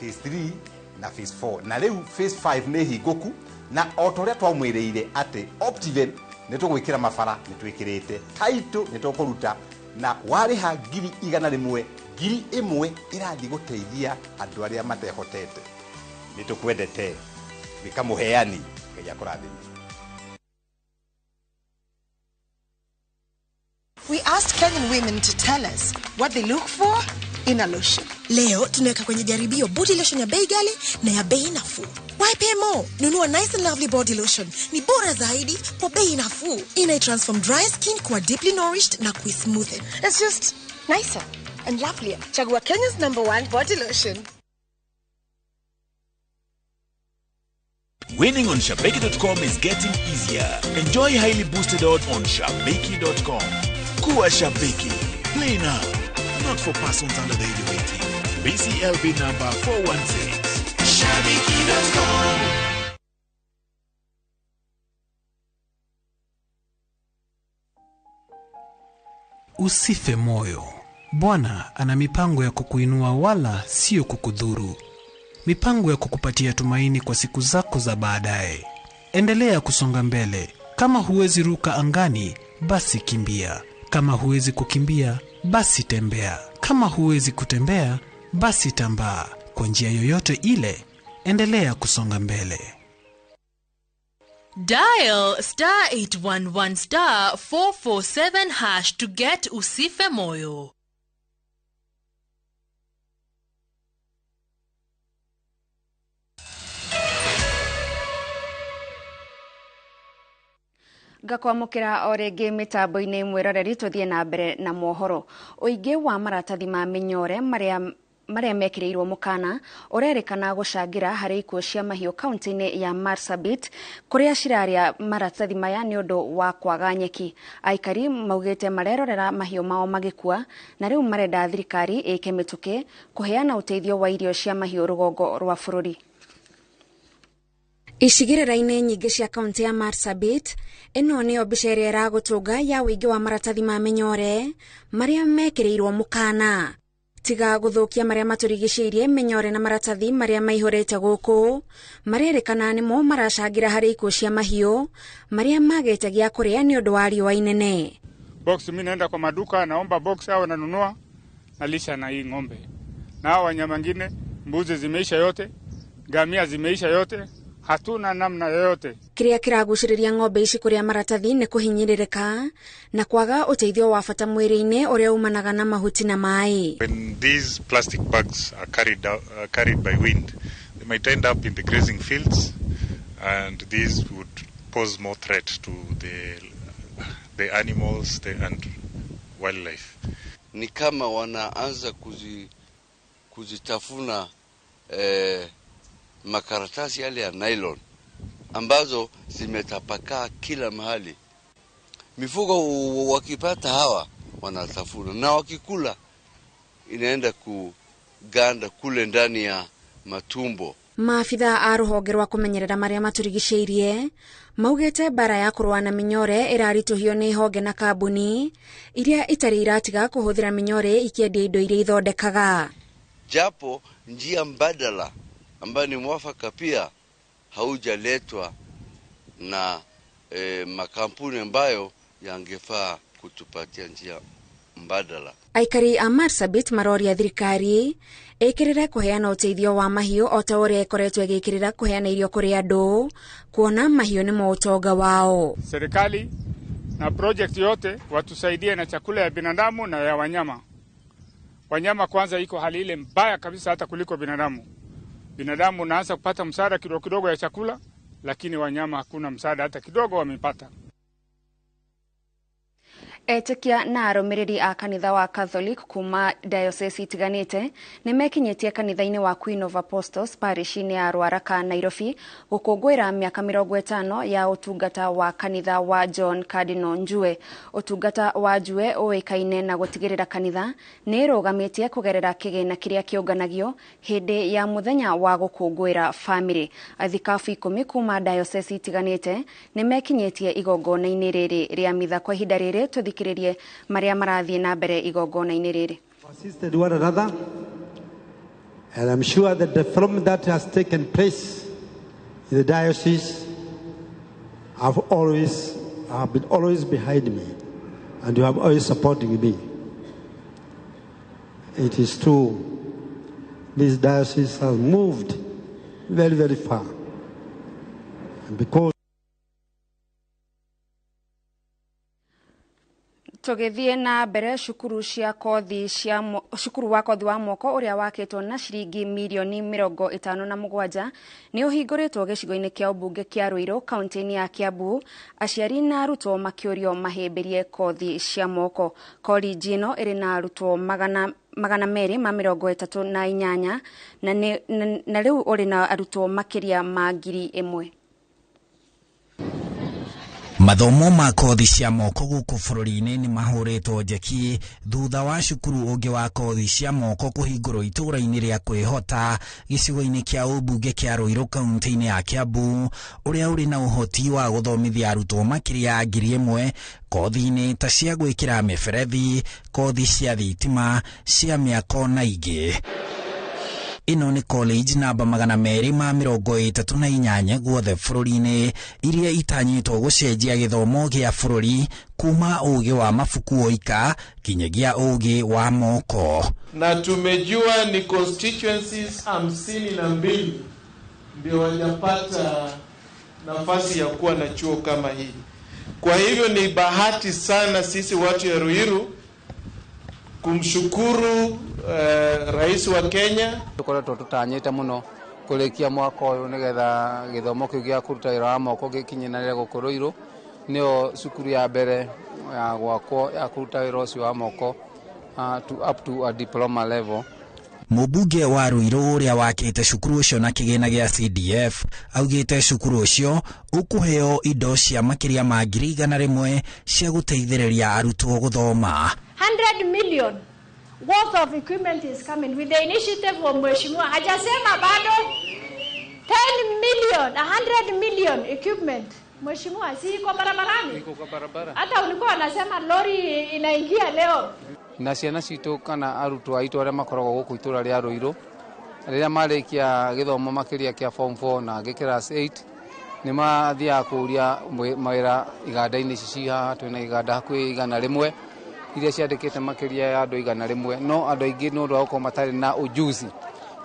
phase 3 na phase 4, na rĩu phase 5 nĩ hingũku, na o ta ũrĩa twamwĩrĩire atĩ Optiven nĩ tũgwĩkĩra mabara, nĩ twĩkĩrĩte title, nĩ tũkũruta, na warĩha 100,000, 1,000 ĩrathiĩ gũteithia andũ arĩa matehotete. Nĩ tũkwendete, wĩka mũheani, Ngai akũrathime. We asked Kenyan women to tell us what they look for in a lotion. Leo tunaweka kwenye jaribio body lotion ya bei ghali na ya bei nafuu. Why pay more? Nunua Nice and Lovely body lotion. Ni bora zaidi kwa bei nafuu. Ina transform dry skin kuwa deeply nourished na kuismoothen. It's just nicer and lovelier. Chagua Kenya's #1 body lotion. Winning on Shabiki.com is getting easier. Enjoy highly boosted odds on Shabiki.com. Kuwa Shabiki. Play now. Not for persons under the age of 18. BCLB number 416. Shabiki.com. Usife moyo. Bwana ana mipango ya kukuinua wala sio kukudhuru. Mipango ya kukupatia tumaini kwa siku zako za baadaye. Endelea kusonga mbele. Kama huwezi ruka angani, basi kimbia. Kama huwezi kukimbia, basi tembea. Kama huwezi kutembea, basi tambaa. Kwa njia yoyote ile, endelea kusonga mbele. Dial *811 *447# to get Usife Moyo. Ngakwamũkĩra o rĩngĩ mĩtambo-inĩ mwĩroreri, tũthiĩ na mbere na mohoro. Ũingĩ wa maratathi ma mĩnyore marĩa mekĩrĩirwo mũkana ũrerĩkana gũcangĩra harĩ ikuũ cia mahiũ kaunti-inĩ ya Marsabit, kũrĩa cirarĩa maratathi maya nĩ ũndũ wa kwaga nyeki. Aikari maugĩte marerorera mahiũ mao magĩkua na rĩu marenda thirikari ĩke mĩtũkĩ kũheana ũteithio wa irio cia mahiũ rũgongo rwa bũrũri. Icigĩrĩra-inĩ nyingĩ cia kaunti ya Marsabit, ĩno nĩyo mbica ĩrĩa ĩragũtũnga ya ũingĩ wa maratathi ma mĩnyore marĩa mekĩrĩirwo mũkana. Tiga gũthũkia marĩa matũrigicĩirie, mĩnyore na maratathi marĩa maihũrĩte gũkũ marerĩkana nĩmo maracangĩra harĩ ikuũ cia mahiũ marĩa magĩte gĩa kũrĩa nĩ ũndũ wa riũa inene. Box mimi naenda kwa maduka naomba box au nanunua nalisha na hii ng'ombe. Na hao wanyama wengine, mbuzi zimeisha yote, ngamia zimeisha yote, hatuna namna yoyote. Kĩrĩa kĩragucĩrĩria ng'ombe ici kũrĩa maratathi nĩ kũhinyĩrĩrĩka na kwaga ũteithio wa bata mwĩrĩ-inĩ ũrĩa umanaga na mahuti na maĩ. When these plastic bags are carried by wind, they might end up in the grazing fields, and these would pose more threat to the animals and wildlife. Ni kama wanaanza kuzitafuna makaratasi yale ya nylon ambazo zimetapakaa kila mahali. Mifugo wakipata hawa wanatafuna, na wakikula inaenda kuganda kule ndani ya matumbo. Maabithaa a rũhonge rwa kũmenyerera marĩa matũrigicĩirie maugĩte mbara ya kũrũa na mĩnyore ĩraritũhio nĩ honge na kambuni iria itarĩ iratiga kũhũthĩra mĩnyore ikĩendia indo iria ithondekaga. Japo njia mbadala ambayo ni mwafaka pia haujaletwa na makampuni ambayo yangefaa kutupatia njia mbadala. Aikari a Marsabit maroria thirikari ĩkĩrĩre kũheana ũteithio wa mahiũ o ta ũrĩa ĩkoretwo ĩgĩkĩrĩra kũheana irio kũrĩ andũ, kuona mahiũ nĩmo ũtonga wao. Serikali na project yote watusaidie na chakula ya binadamu na ya wanyama. Wanyama kwanza iko hali ile mbaya kabisa hata kuliko binadamu. Binadamu unaanza kupata msaada kidogo kidogo ya chakula, lakini wanyama hakuna msaada hata kidogo wamepata. Etĩkia na arũmĩrĩri a kanitha wa Catholic kuma diocese itiganĩte nĩmekinyĩtie kanitha-inĩ wa Queen of Apostles parish-inĩ ya Ruaraka, Nairobi, gũkũngũĩra mĩaka 50 ya ũtungata wa kanitha wa John Cardinal Njue. Ũtungata wa Njue ũĩkaine na gũtigĩrĩra kanitha nĩ ĩrũgamĩtie kũgerera kĩgĩna kĩrĩa kĩũnganagio hĩndĩ ya mũthenya wa gũkũngũĩra famĩlĩ. Athikabu 10 kuma diocese itiganĩte nĩmekinyĩtie igongona-inĩ rĩrĩ rĩa mitha. Kwa ihinda rĩrĩ tũthikĩrĩrie maria marathiĩ na mbere igongona-inĩ rĩrĩ. Assisted one another, and I'm sure that the development that has taken place in the diocese have been always behind me, and you have always supporting me. It is true, this diocese has moved very, very far, and because tũgĩthiĩ na mbere, cukuru cia kothi cia cukuru wa kothi wa moko ũrĩa wakĩtwo na ciringi mirioni 57 nĩ ũhingũrĩtwo gĩcigo-inĩ kĩa ũmbunge kĩa Ruiru kaunti-inĩ ya Kiambu, aciari na arutwo makĩũrio mahĩmbĩrie kothi cia moko. Korinji ĩno ĩrĩ na arutwo 238 na rĩu ũrĩ na arutwo makĩria ma 1,000. Mathomo ma kothi cia moko gũkũ bũrũri-inĩ nĩ mahũrĩtwo njeki thutha wa cukuru ũngĩ wa kothi cia moko kũhingũrwo itũũra-inĩ rĩa Kwĩhota gĩcigo-inĩ kĩa ũmbunge kĩa Ruiru kaunti-inĩ ya Kiambu, ũrĩa ũrĩ na ũhoti wa gũthomithia arutwo makĩria ya 1,000 kothi-inĩ ta cia gwĩkĩra mĩberethi, kothi cia thitima, cia mĩako na ingĩ. Ĩno nĩ college namba 238 guothe bũrũri-inĩ iria itanyĩtwo gũcenjia gĩthomo gĩa bũrũri kuma ũgĩ wa mabuku oika kinyagia ũgĩ wa moko. Na tumejua ni constituencies 52 ndio wajapata nafasi ya kuwa na chuo kama hii. Kwa hivyo ni bahati sana sisi watu ya Ruiru kumshukuru Rais wa Kenya. Tukoretwo tutanyite muno kurikia mwaka uyu nigetha githomo kiu gia kuruta wira wa moko gikinyanire guku Ruiru. Nio cukuru ya mbere ya gwakwo ya kuruta wira ucio wa moko to up to a diploma level. Mũmbunge wa Ruiru ũrĩa wakĩte cukuru ũcio na kĩgĩna gĩa CDF augĩte cukuru ũcio ũkũheo indo cia makĩria ma 100,000 cia gũteithĩrĩria arutwo gũthoma. 100 million worth of equipment is coming with the initiative of Mheshimiwa. Hajasema bado 10 million, 100 million equipment. Mheshimiwa, si iko barabarani? Iko kwa barabara. Hata ulikuwa unasema lori inaingia leo. Na ciana citũ kana arutwo aitũ arĩa makoragwo gũkũ itũra rĩa Ruiru rĩrĩa marĩkia gĩthomo makĩria kĩa form 4 na angĩ class 8 nĩ mathiaga kũria mawĩra iganda-inĩ ici ci haha. Twĩna iganda hakuhĩ 100 iria ciandĩkĩte makĩria ya andũ 100, no andũ aingĩ nĩ ũndũ wa gũkorwo matarĩ na ujuzi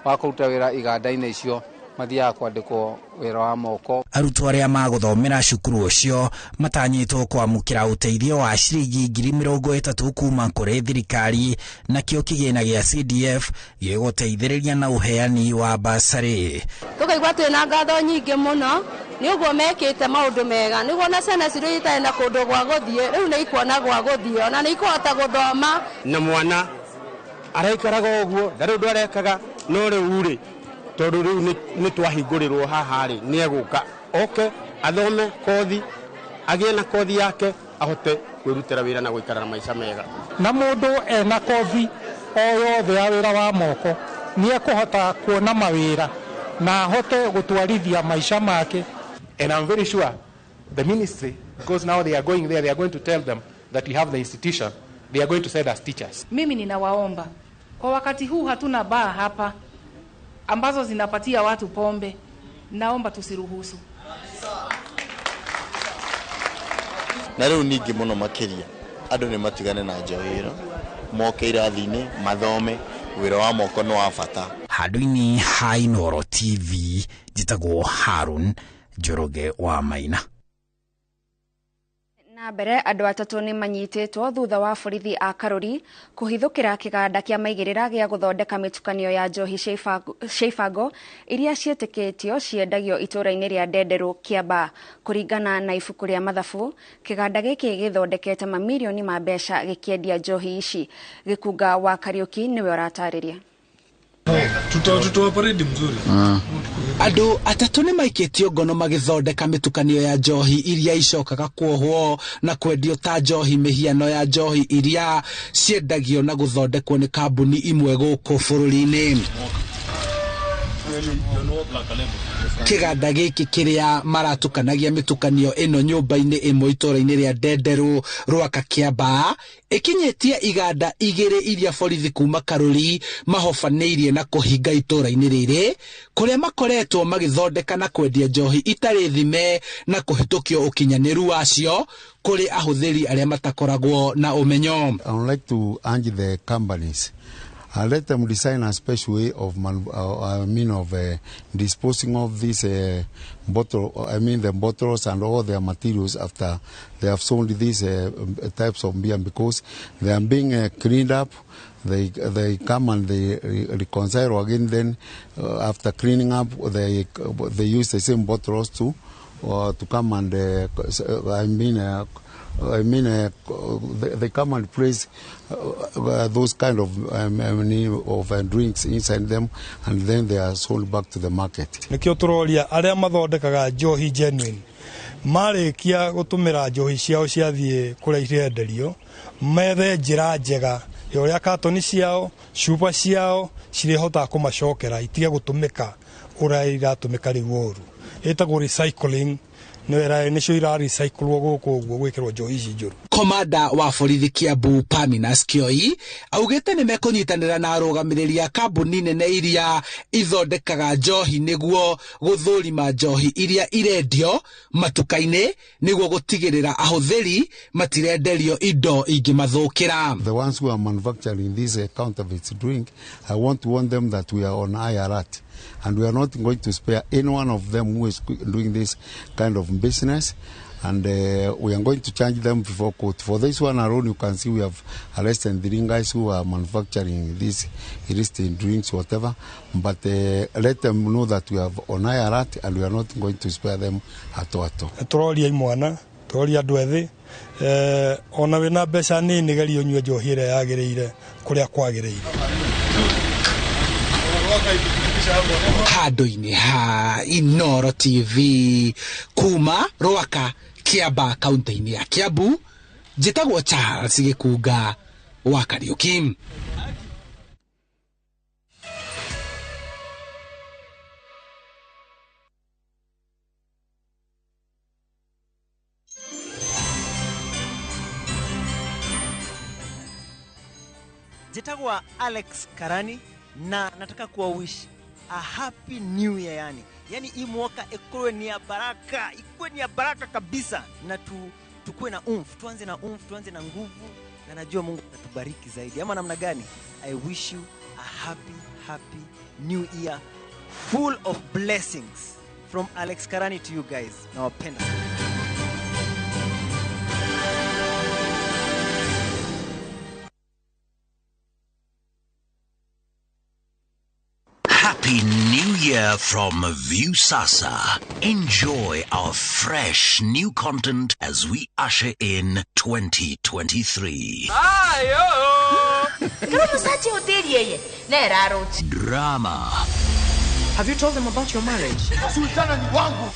wa kũruta wĩra iganda-inĩ icio mathiaga kwandĩkwo wĩra wa moko. Arutwo arĩa magũthomera cukuru ũcio matanyĩtwo kwamũkĩra ũteithio wa ciringi 30,000 kuma kũrĩ thirikari, nakĩo kĩgĩna gĩa CDF gĩgũteithĩrĩria na ũheani wa basarĩ. Tũkaigua twĩna ngatho nyingĩ mũno nĩ ũguo mekĩte maũndũ mega, nĩguo na ciana citũ itarĩ na kũndũ gwa gũthiĩ rĩu nĩ ikuona gwa gũthiĩ, ona nĩ ikũhota gũthoma. Na mwana araikaraga ũguo ndarĩ ũndũ arekaga, no rĩu rĩ tondũ rĩu nĩ twahingũrĩrwo haha rĩ nĩ egũka oke athome kothi, agĩe na kothi yake ahote kwĩrutĩra wĩra na gũikara na maica mega. Na mũndũ ena kothi o yothe ya wĩra wa moko nĩ ekũhota kuona mawĩra na ahote gũtwarithia maica make. And I'm very sure the ministry, because now they are going there, they are going to tell them that we have the institution, they are going to send us teachers. Mimi ninawaomba kwa wakati huu hatuna baa hapa ambazo zinapatia watu pombe, naomba tusiruhusu. Na rĩu ningĩ mũno makĩria andũ nĩ matigane na njohi ĩno, moke irathi-inĩ mathome, wĩra wa moko nĩ wa bata. Handũ-inĩ ha Inooro TV njĩtagwo Harun Njoroge wa Maina. Na mbere andũ atatũ nĩ manyitĩtwo thutha wa borithi a Karuri kũhithũkĩra kĩganda kĩa maigĩrĩra gĩa gũthondeka mĩtukanio ya njohi cia ibango iria ciĩtĩkĩtio ciendagio itũũra-inĩ rĩa Ndenderũ, Kiambaa. Kũringana na ibuku rĩa mathabu, kĩganda gĩkĩ gĩthondekete mamirioni ma mbeca gĩkĩendia njohi ici. Gĩkunga wa Kariũki nĩwe ũratarĩria. Andũ atatũ nĩ maikĩtio ngono magĩthondeka mĩtukanio ya njohi iria icokaga kuohwo na kwendio ta njohi mĩhiano ya njohi iria ciendagio na gũthondekwo nĩ kambuni imwe gũkũ bũrũri-inĩ. Kĩganda gĩkĩ kĩrĩa maratukanagia mĩtukanio ĩno nyũmba-inĩ ĩmwe itũũra-inĩ rĩa Ndenderũ, Rwaka, Kiambaa, ĩkinyĩtie iganda igĩrĩ iria borithi kuma Karuri mahobanĩirie na kũhinga itũũra-inĩ rĩrĩ, kũrĩa makoretwo magĩthondeka na kwendia njohi itarĩ thime na kũhĩtũkio ũkinyanĩru wacio kũrĩ ahũthĩri arĩa matakoragwo na ũmenyo. I would like to urge the companies, let them design a special way of disposing of these the bottles and all their materials after they have sold these types of beer, because they are being cleaned up. They come and they reconcile again. Then after cleaning up, they use the same bottles to come and they come and place those kind of drinks inside them, and then they are sold back to the market. Nikio turoria aria mathondekaga njohi genuine marikia gutumira njohi ciao ciathie kuria irenderio methe njira njega ya uria katoni ciao cuba ciao cirihota kumacokera itige gutumika uria iratumika riu uru itagwo recycling. Nĩcio irarecyclwo gũkũ ũguo gwĩkĩrwo njohi ici njũru. Komanda wa borithi Kiambu Paminas Kioi augĩte nĩ mekũnyitanĩra na arũgamĩrĩri a kambuni nene iria ithondekaga njohi nĩguo gũthũrima njohi iria irendio matuka-inĩ nĩguo gũtigĩrĩra ahũthĩri matirenderio indo ingĩmathũkĩra. The ones who are manufacturing this counterfeit drink, I want to warn them that we are on high alert, and we are not going to spare any one of them who is doing this kind of business, and we are going to charge them before court. For this one alone, you can see we have arrested 3 guys who are manufacturing these illicit drinks, whatever. But let them know that we have on high alert, and we are not going to spare them at all. Tũroria imwana, tũroria andũ ethĩ, ona wĩna mbeca nini geria ũnyue njohi ĩrĩa yagĩrĩire kũrĩa kwagĩrĩire. Handũ-inĩ ha Inooro TV kuma Rwaka, Kiambaa, kaunti-inĩ ya Kiambu, njĩtagwo Charles Gĩkunga wa Kariũki. Njĩtagwo Alex Karani na nataka kuwa wish a happy new year, yani hii mwaka ikuwe ni ya baraka, ikuwe ni ya baraka kabisa, na tukue na umfu, tuanze na umfu, tuanze na nguvu, na najua Mungu atatubariki zaidi. Ama namna gani? I wish you a happy, happy new year full of blessings from Alex Karani to you guys. Nawapenda sana. Happy New Year from Viusasa. Enjoy our fresh new content as we usher in 2023. Drama. Have you told them about your marriage?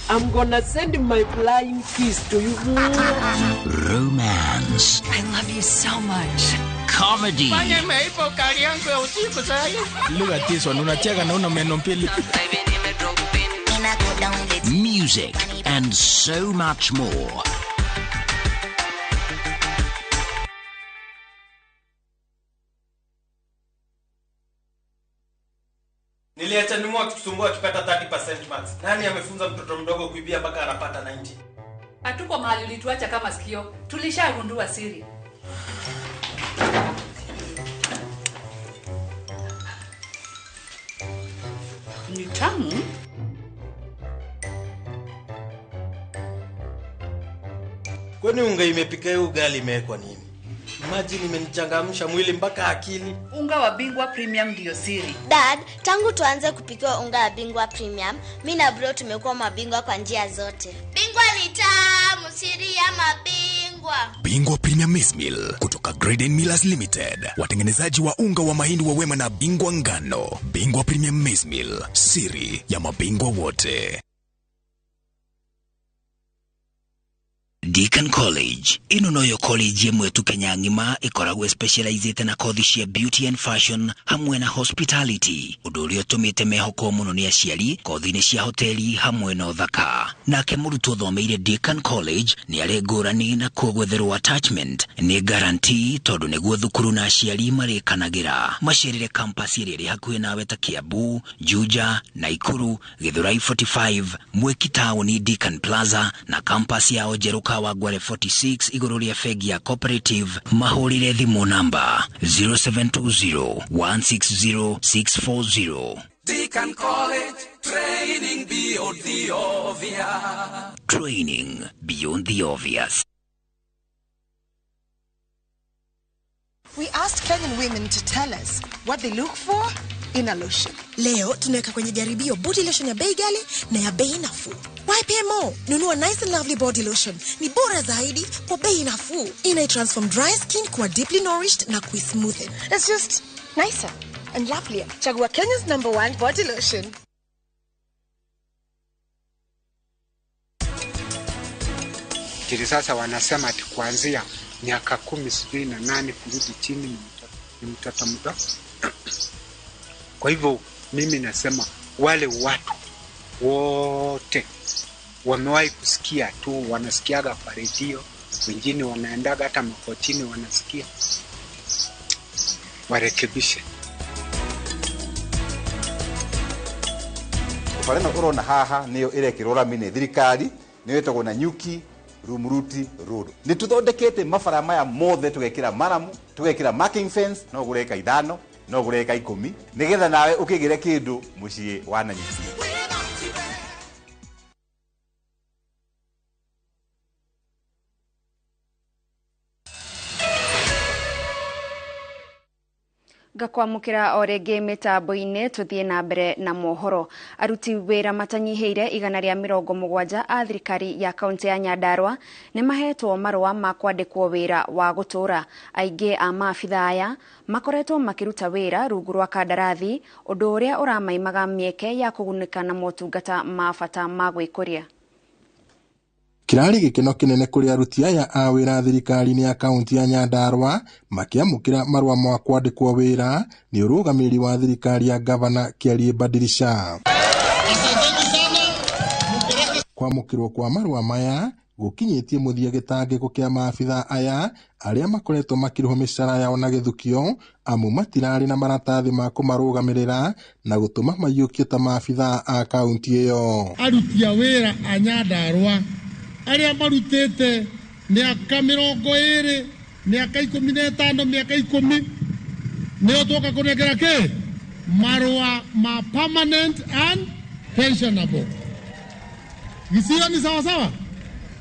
I'm gonna send my flying kiss to you. Romance. I love you so much. Comedy. Look at this one. Unacheka na una meno mbili. Music and so much more. Niliacha nimu akitusumbua akipata 30% marks. Nani amefunza mtoto mdogo kuibia mpaka anapata 90? Hatuko mahali ulituacha kama sikio, tulishagundua siri. Ni tamu. Kwani unga imepika hiyo ugali imewekwa nini? Imagine imenichangamsha mwili mpaka akili. Unga wa Bingwa Premium ndio siri. Dad, tangu tuanze kupikiwa unga wa Bingwa Premium, mi na bro tumekuwa mabingwa kwa njia zote. Bingwa ni tamu, siri ya mabingwa. Bingwa Premium Maize Meal kutoka Graden Millers Limited, watengenezaji wa unga wa mahindi wa Wema na Bingwa Ngano. Bingwa Premium Maize Meal, siri ya mabingwa wote. Deacon College ĩno noyo college ĩmwe tu Kenya ng'ima ĩkoragwo specializĩte na kothi cia beauty and fashion hamwe na hospitality, ũndũ ũrĩa ũtũmĩte mehokwo mũno nĩ aciari kothi-inĩ cia hoteli hamwe na ũthaka. Nake mũrutwo ũthomeire Deacon College nĩ arĩ ngũrani na kuo gwetherwo attachment nĩ guarantee tondũ nĩguo thukuru na aciari marĩkanagĩra. Macerere campus ĩrĩa ĩrĩ hakuhĩ nawe ta Kiambu, Juja, Naikuru, Githurai 45, Mwiki taũni Deacon Plaza na campus yao njerũ Kawangware 46 igũrũ rĩa bengi ya Cooperative. Mahũrĩre thimũ namba 0720 160 640. Deacon College, training beyond the obvious. Training beyond the obvious. We asked Kenyan women to tell us what they look for in a lotion. Leo tunaweka kwenye jaribio body lotion ya bei ghali na ya bei nafuu. YPMO, nunua Nice and Lovely body lotion. Ni bora zaidi kwa bei nafuu. Ina transform dry skin kuwa deeply nourished na kuismoothen. It's just nicer and lovelier. Chagua Kenya's #1 body lotion. Kili sasa wanasema ati kuanzia miaka 10 sijui na 8 kurudi chini ni mtoto mdogo. Kwa hivyo mimi nasema wale watu wote wamewahi kusikia tu, wanasikiaga kwa redio, wengine wanaendaga hata makotini wanasikia, warekebishe. Bara ĩno ũrona haha nĩyo ĩrekĩrwo rami nĩ thirikari, nĩyo ĩtagwo Nanyuki Rumuruti Road. Nĩ tũthondekete mabara maya mothe, tũgekĩra maramu, tũgekĩra marking fence, no ũgũre eka 5, no ũgũre eka 10, nĩgetha nawe ũkĩgĩre kĩndũ mũciĩ wa Nanyuki. Ngakwamũkĩra o rĩngĩ mĩtambo-inĩ tũthiĩ na mbere na mohoro. Aruti wĩra matanyihĩire 170 a thirikari ya kaunti ya Nyandarua nĩ mahetwo marũa ma kwandĩkwo wĩra wa gũtũũra. Aingĩ a maabitha aya makoretwo makĩruta wĩra rungu rwa kandarathi, ũndũ ũrĩa ũramaimaga mĩeke ya kũgunĩka na motungata ma bata ma gwĩkũria. Kirari gĩkeno kĩnene kũrĩ aruti aya a wĩra thirikari-inĩ ya kaunti ya Nyandarua makĩamũkĩra marũa ma kwandĩkwo wĩra nĩ ũrũgamĩrĩri wa thirikari ya gavana Kĩarie Badirisha. Kwamũkĩrwo kwa marũa maya gũkinyĩtie mũthia gĩtangĩko kĩa maabitha aya arĩa makoretwo makĩrĩhwo mĩcara yao na gĩthukio, amu matirarĩ na maratathi ma kũmarũgamĩrĩra na gũtũma maiyũkio ta maabitha a kaunti ĩyo. Aruti a wĩra a Nyandarua arĩa marutĩte mĩaka 20, mĩaka 15, mĩaka 10 nĩo twoka kũnengera kĩ marũa ma permanent and pensionable. Gĩcigo ni sawa sawa.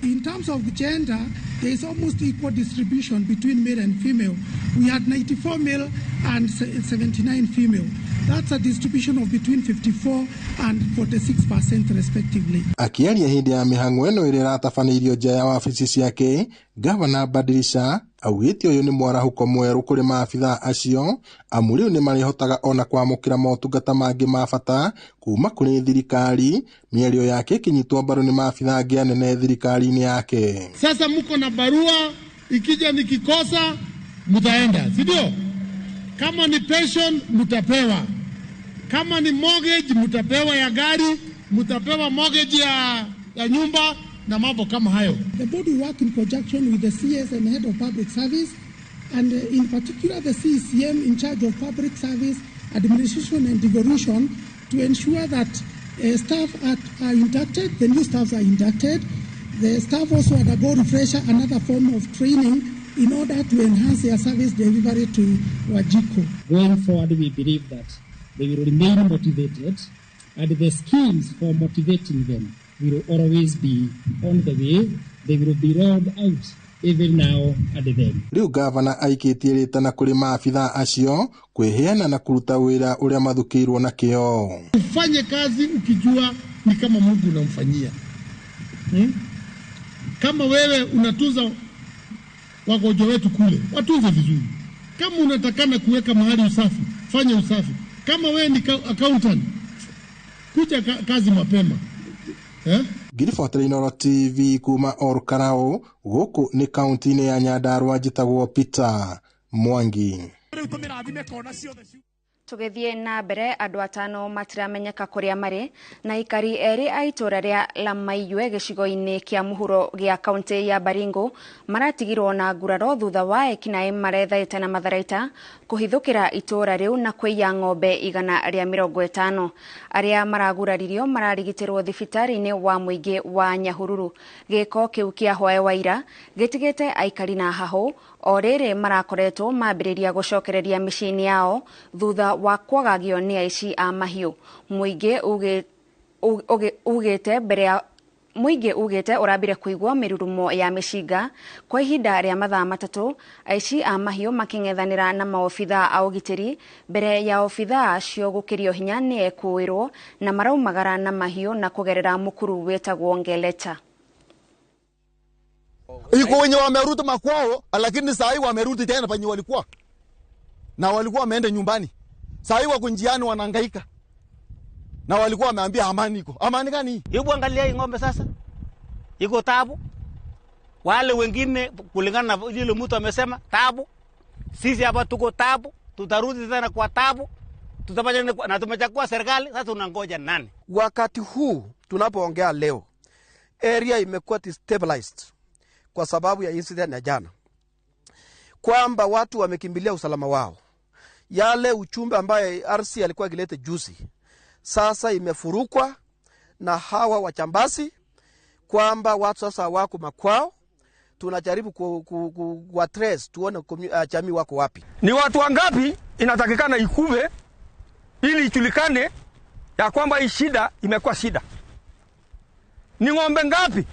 In terms of gender, there is almost equal distribution between male and female. We had 94 male and 79 female. That's a distribution of between 54 and 46% respectively. Akiaria hĩndĩ ya mĩhang'o ĩno ĩrĩa ĩratabanĩirio nja ya wabici ciake, Gavana Badirisha augĩte ũyũ nĩ mwarahũko mwerũ kũrĩ maabitha acio, amu rĩu nĩmarĩhotaga ona kwamũkĩra motungata mangĩ ma bata kuma kũrĩ thirikari, mĩario yake ĩkĩnyitwo mbaru nĩ maabitha angĩ anene thirikari-inĩ yake. Sasa mko na barua, ikija nikikosa mtaenda, si ndio? Kama ni pension mtapewa, kama ni mortgage mtapewa ya gari, mtapewa mortgage ya nyumba na mambo kama hayo. The board will work in conjunction with the CS and head of public service, and in particular the CECM in charge of public service administration and devolution, to ensure that staff are inducted, the new staffs are inducted, The staff also undergo refresher, another form of training, in order to enhance their service delivery to Wanjiku. Going forward, we believe that they will remain motivated, and the schemes for motivating them will always be on the way. They will be rolled out every now and then. Riu gavana aikitie ritana kuri maabithaa acio kwiheana na kuruta wira uria mathukirwo na kio. Ufanye kazi ukijua ni kama Mungu unamfanyia. Kama wewe unatunza wagonjwa wetu kule, watunze vizuri. Kama unatakana kuweka mahali usafi, fanya usafi. Kama wewe ni accountant, kuja kazi mapema. Ngiribotera Inooro TV kuma Olkarau guku ni kaunti-inĩ ya Nyandarua, njĩtagwo Peter Mwangi. Tugithie na mbere, andu atano matiramenyeka kuria mari na ikari eri a itura ria Lamaiyue gicigo-ini kia muhuro gia kaunti ya Baringo maratigirwo na nguraro thutha wa ekinaĩ marethaite na matharaita kuhithukira itura riu na kuiya ng'ombe 150. Aria maraguraririo mararigitirwo thibitari-ini wa muingi wa Nyahururu. Giko kiu kia hwae waira gitigite aikari na hahu o riri marakoretwo mambiriria gucokereria miciĩ-inĩ yao thutha wa kwagagio ni aici a mahiũ. Mũingĩ ugĩte mbere ya mũingĩ ugĩte ũrambire kũigua mĩrurumo ya mĩcinga kwa ihinda rĩa mathaa 3, aici a mahiũ makĩng'ethanĩra na maobithaa a ũgitĩri mbere ya obithaa acio gũkĩrio hinya nĩ ekũĩrwo na maraumagara na mahiũ na kũgerera mũkuru wĩtagwo Ngeleta. Iko wenye wamerudi makwao, lakini saa hii wamerudi tena penye walikuwa. Na walikuwa wameenda nyumbani. Saa hii wako njiani wanahangaika. Na walikuwa wameambia amani iko. Amani gani? Hebu angalia hii ng'ombe sasa. Iko tabu. Wale wengine kulingana na yule mtu amesema tabu. Sisi hapa tuko tabu, tutarudi tena kwa tabu. Tutafanya na tumechagua serikali, sasa tunangoja nani? Wakati huu tunapoongea leo, area imekuwa destabilized kwa sababu ya incident ya jana, kwamba watu wamekimbilia usalama wao. Yale uchumbe ambaye RC alikuwa akileta juzi sasa imefurukwa na hawa wachambasi, kwamba watu sasa wako makwao. Tunajaribu ku trace tuone jamii wako wapi. Ni watu wangapi inatakikana ikuve ili ijulikane ya kwamba hii shida imekuwa shida. Ni ng'ombe ngapi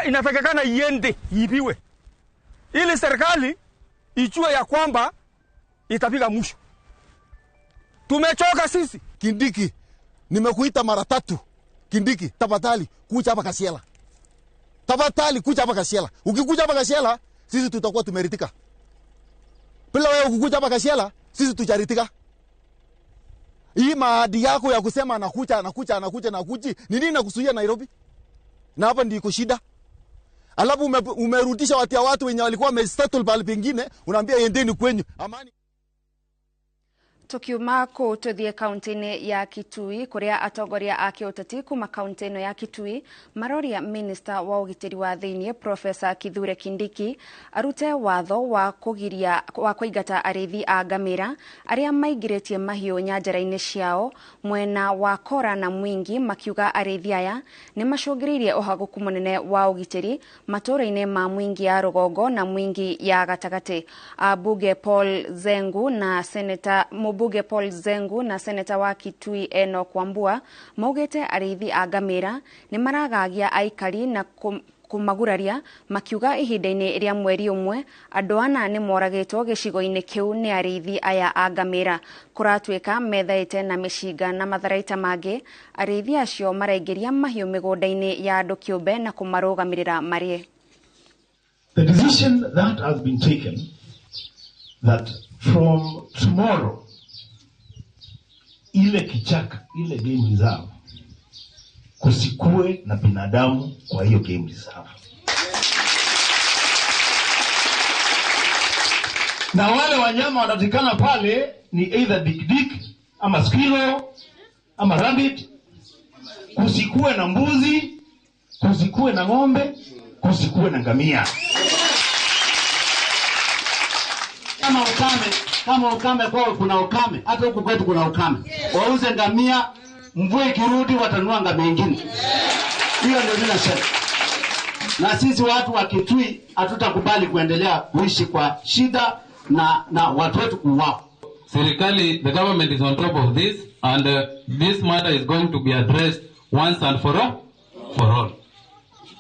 inatakikana iende iibiwe ili serikali ijue ya kwamba itapiga mwisho. Tumechoka sisi. Kindiki, nimekuita mara 3. Kindiki, tafadhali kuja hapa Kasiela. Tafadhali kuja hapa Kasiela. Ukikuja hapa Kasiela, sisi tutakuwa tumeritika. Bila wewe kukuja hapa Kasiela, sisi tujaritika. Hii maadi yako ya kusema anakuja anakuja anakuja na kuji, ni nini nakusuia Nairobi? Na hapa ndiko shida. Alafu umerudisha watu ya watu wenye walikuwa wamesettle pale pengine, unaambia endeni kwenyu. Amani. Tukiuma kuu tuthie kaunti-inĩ ya Kitui kuria atongoria a kĩũteti kuma kaunti ĩno ya Kitui maroria minista wa ũgitĩri wa thĩiniĩ Profesa Kithure Kindiki arute watho wa kũgiria wa kũingata arĩithi a ngamĩra arĩa maingĩrĩtie mahiũ nyanjara-inĩ ciao mwena wa Kora na Mwingi, makiuga arĩithi aya nĩ macũngĩrĩirie ũhagũku mũnene wa ũgitĩri matũũra-inĩ ma Mwingi ya rũgongo na Mwingi ya gatagatĩ. Ambunge Paul Zengu na Senator Bunge Paul Zengu na Seneta wa Kitui Enoch Wambua maugite arĩithi a ngamĩra nĩ maragagia aikari na kumaguraria, makiuga ihinda-inĩ rĩa mweri ũmwe andũ ana nĩ moragĩtwo gĩcigo-inĩ kĩu nĩ arĩithi aya a ngamĩra. Kũratuĩka methaĩte na mĩcinga na matharaita mangĩ, arĩithi acio maraingĩria mahiũ mĩgũnda-inĩ ya andũ kĩũmbe na kũmarũgamĩrĩra marĩe. The decision that has been taken that from tomorrow ile kichaka, ile game reserve, kusikue na binadamu kwa hiyo game reserve. Na wale wanyama wanatikana pale ni either dik-dik ama squirrel ama rabbit. Kusikue na mbuzi, kusikue na ng'ombe, kusikue na ngamia. Kama ukame kwao kuna ukame, hata huku kwetu kuna ukame. Wauze ngamia, mvua ikirudi watanunua ngamia nyingine. Hiyo ndio mimi nasema. Na sisi watu wa Kitui hatutakubali kuendelea kuishi kwa shida na watu wetu kuuawa. Serikali, the government is on top of this and this matter is going to be addressed once and for all.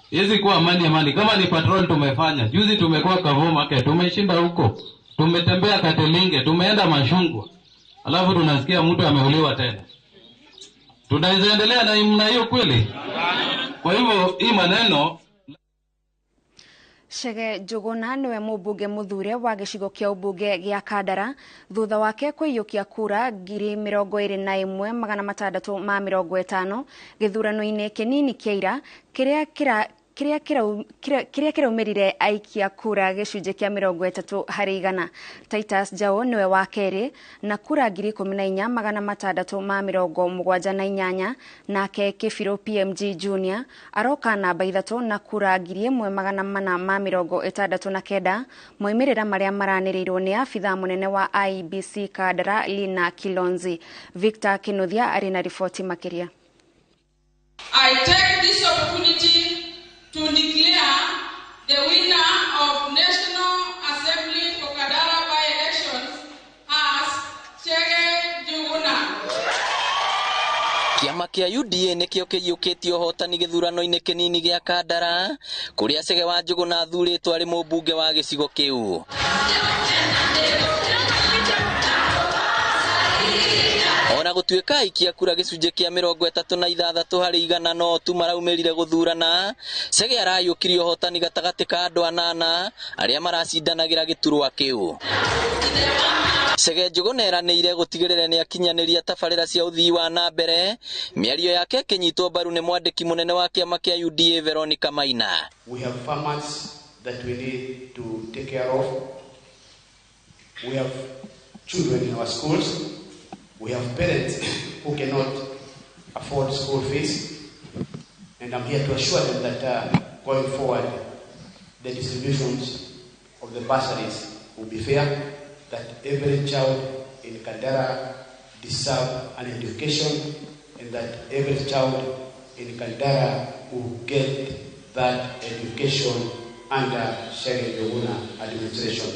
Hizi kuwa amani amani, kama ni patrol tumefanya. Juzi tumekuwa Kavoo Market, tumeshinda huko. Tumetembea Katelinge, tumeenda Mashungwa. Alafu tunasikia mtu ameuliwa tena. Tunaweza endelea na namna hiyo kweli? Kwa hivyo hii maneno. Chege Njuguna niwe mũmbunge mũthure wa gĩcigo kĩa ũmbunge gĩa Kandara thutha wake kũiyũkia kura 21,650 gĩthurano-inĩ kĩnini kĩa ira kĩrĩa kĩraumĩrire aikia kura gĩcunjĩ kĩa 30%. Titus Jao niwe wa kerĩ na kura 14,678 nake Kĩbirũ PMG Junior aroka namba 3 na kura 1,469 moimĩrĩra marĩa maranĩrĩirwo nĩ abithaa mũnene wa IEBC Kandara Lina Kilonzi. Victor Kinuthia arĩ na riboti makĩria. I take this opportunity to declare the winner of National Assembly for Kandara by-elections as Chege Njuguna. Kĩama kĩa UDA nĩkĩo kĩiyũkĩtie ũhotani gĩthurano-inĩ kĩnini gĩa Kandara kũrĩa Chege wa Njuguna athurĩtwo arĩ mũmbunge wa gĩcigo kĩu. Ona gũtuĩka aikia kura gĩcunjĩ kĩa 36% no tu maraumĩrire gũthurana, Chege arayũkirie ũhotani gatagatĩ ka andũ anana arĩa maracindanagĩra gĩturwa kĩu. Chege Njuguna eranĩire gũtigĩrĩra nĩ akinyanĩria tabarĩra cia ũthii wa na mbere, mĩario yake ĩkĩnyitwo mbaru nĩ mwandĩki mũnene wa kĩama kĩa UDA Veronica Maina. We have farmers that we need to take care of. We have children in our schools. We have parents who cannot afford school fees, and I'm here to assure them that going forward, the distributions of the bursaries will be fair, that every child in Kandara deserves an education, and that every child in Kandara will get that education under Chege Njuguna administration.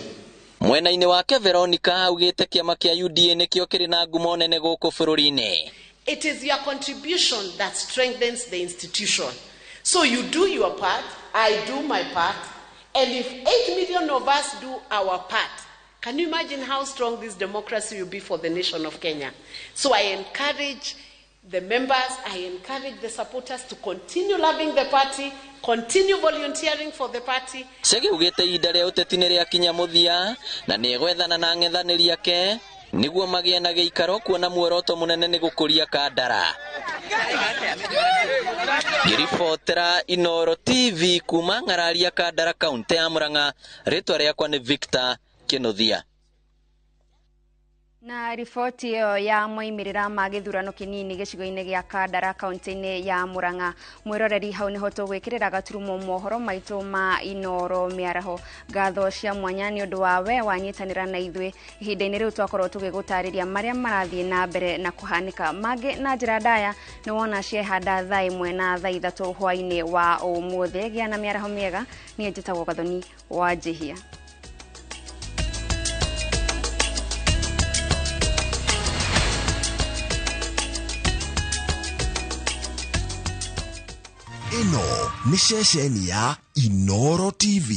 Mwena-inĩ wake Veronica augĩte kĩama kĩa UDA nĩkĩo kĩrĩ na ngumo nene gũkũ bũrũri-inĩ. It is your contribution that strengthens the institution. So you do your part, I do my part, and if 8 million of us do our part, can you imagine how strong this democracy will be for the nation of Kenya? So I encourage the members, I encourage the supporters to continue loving the party, continue volunteering for the party. Chege ugĩte ihinda rĩa ũteti nĩ rĩakinya mũthia na nĩ egwethana na ang'ethanĩri ake nĩguo magĩe na gĩikaro kuona muoroto mũnene nĩ gũkũria Kandara. Ngĩribotera Inooro TV kuma Ng'araria Kandara kaunti ya Murang'a, rĩtwa rĩakwa nĩ Victor Kinuthia. Na riboti ĩyo ya moimĩrĩra ma gĩthurano kĩnini gĩcigo-inĩ gĩa Kandara kaunti-inĩ ya Murang'a. Mwĩroreri hau nĩho tũgwĩkĩrĩra gaturumo mohoro maitũ ma Inooro mĩaraho. Ngatho cia mwanya nĩ ũndũ wa we wanyitanĩra na ithuĩ ihinda-inĩ rĩu twakorwo tũgĩgũtarĩria marĩa marathiĩ na mbere na kũhanĩka mangĩ na njĩra ndaya. Nĩ wona ciehanda thaa 1 na thaa 3 hwaĩ-inĩ wa ũmũthĩ. Gĩa na mĩaraho mĩega. Niĩ njĩtagwo Gathoni wa Njihia. Ĩno nĩ ceceni ya Inooro TV.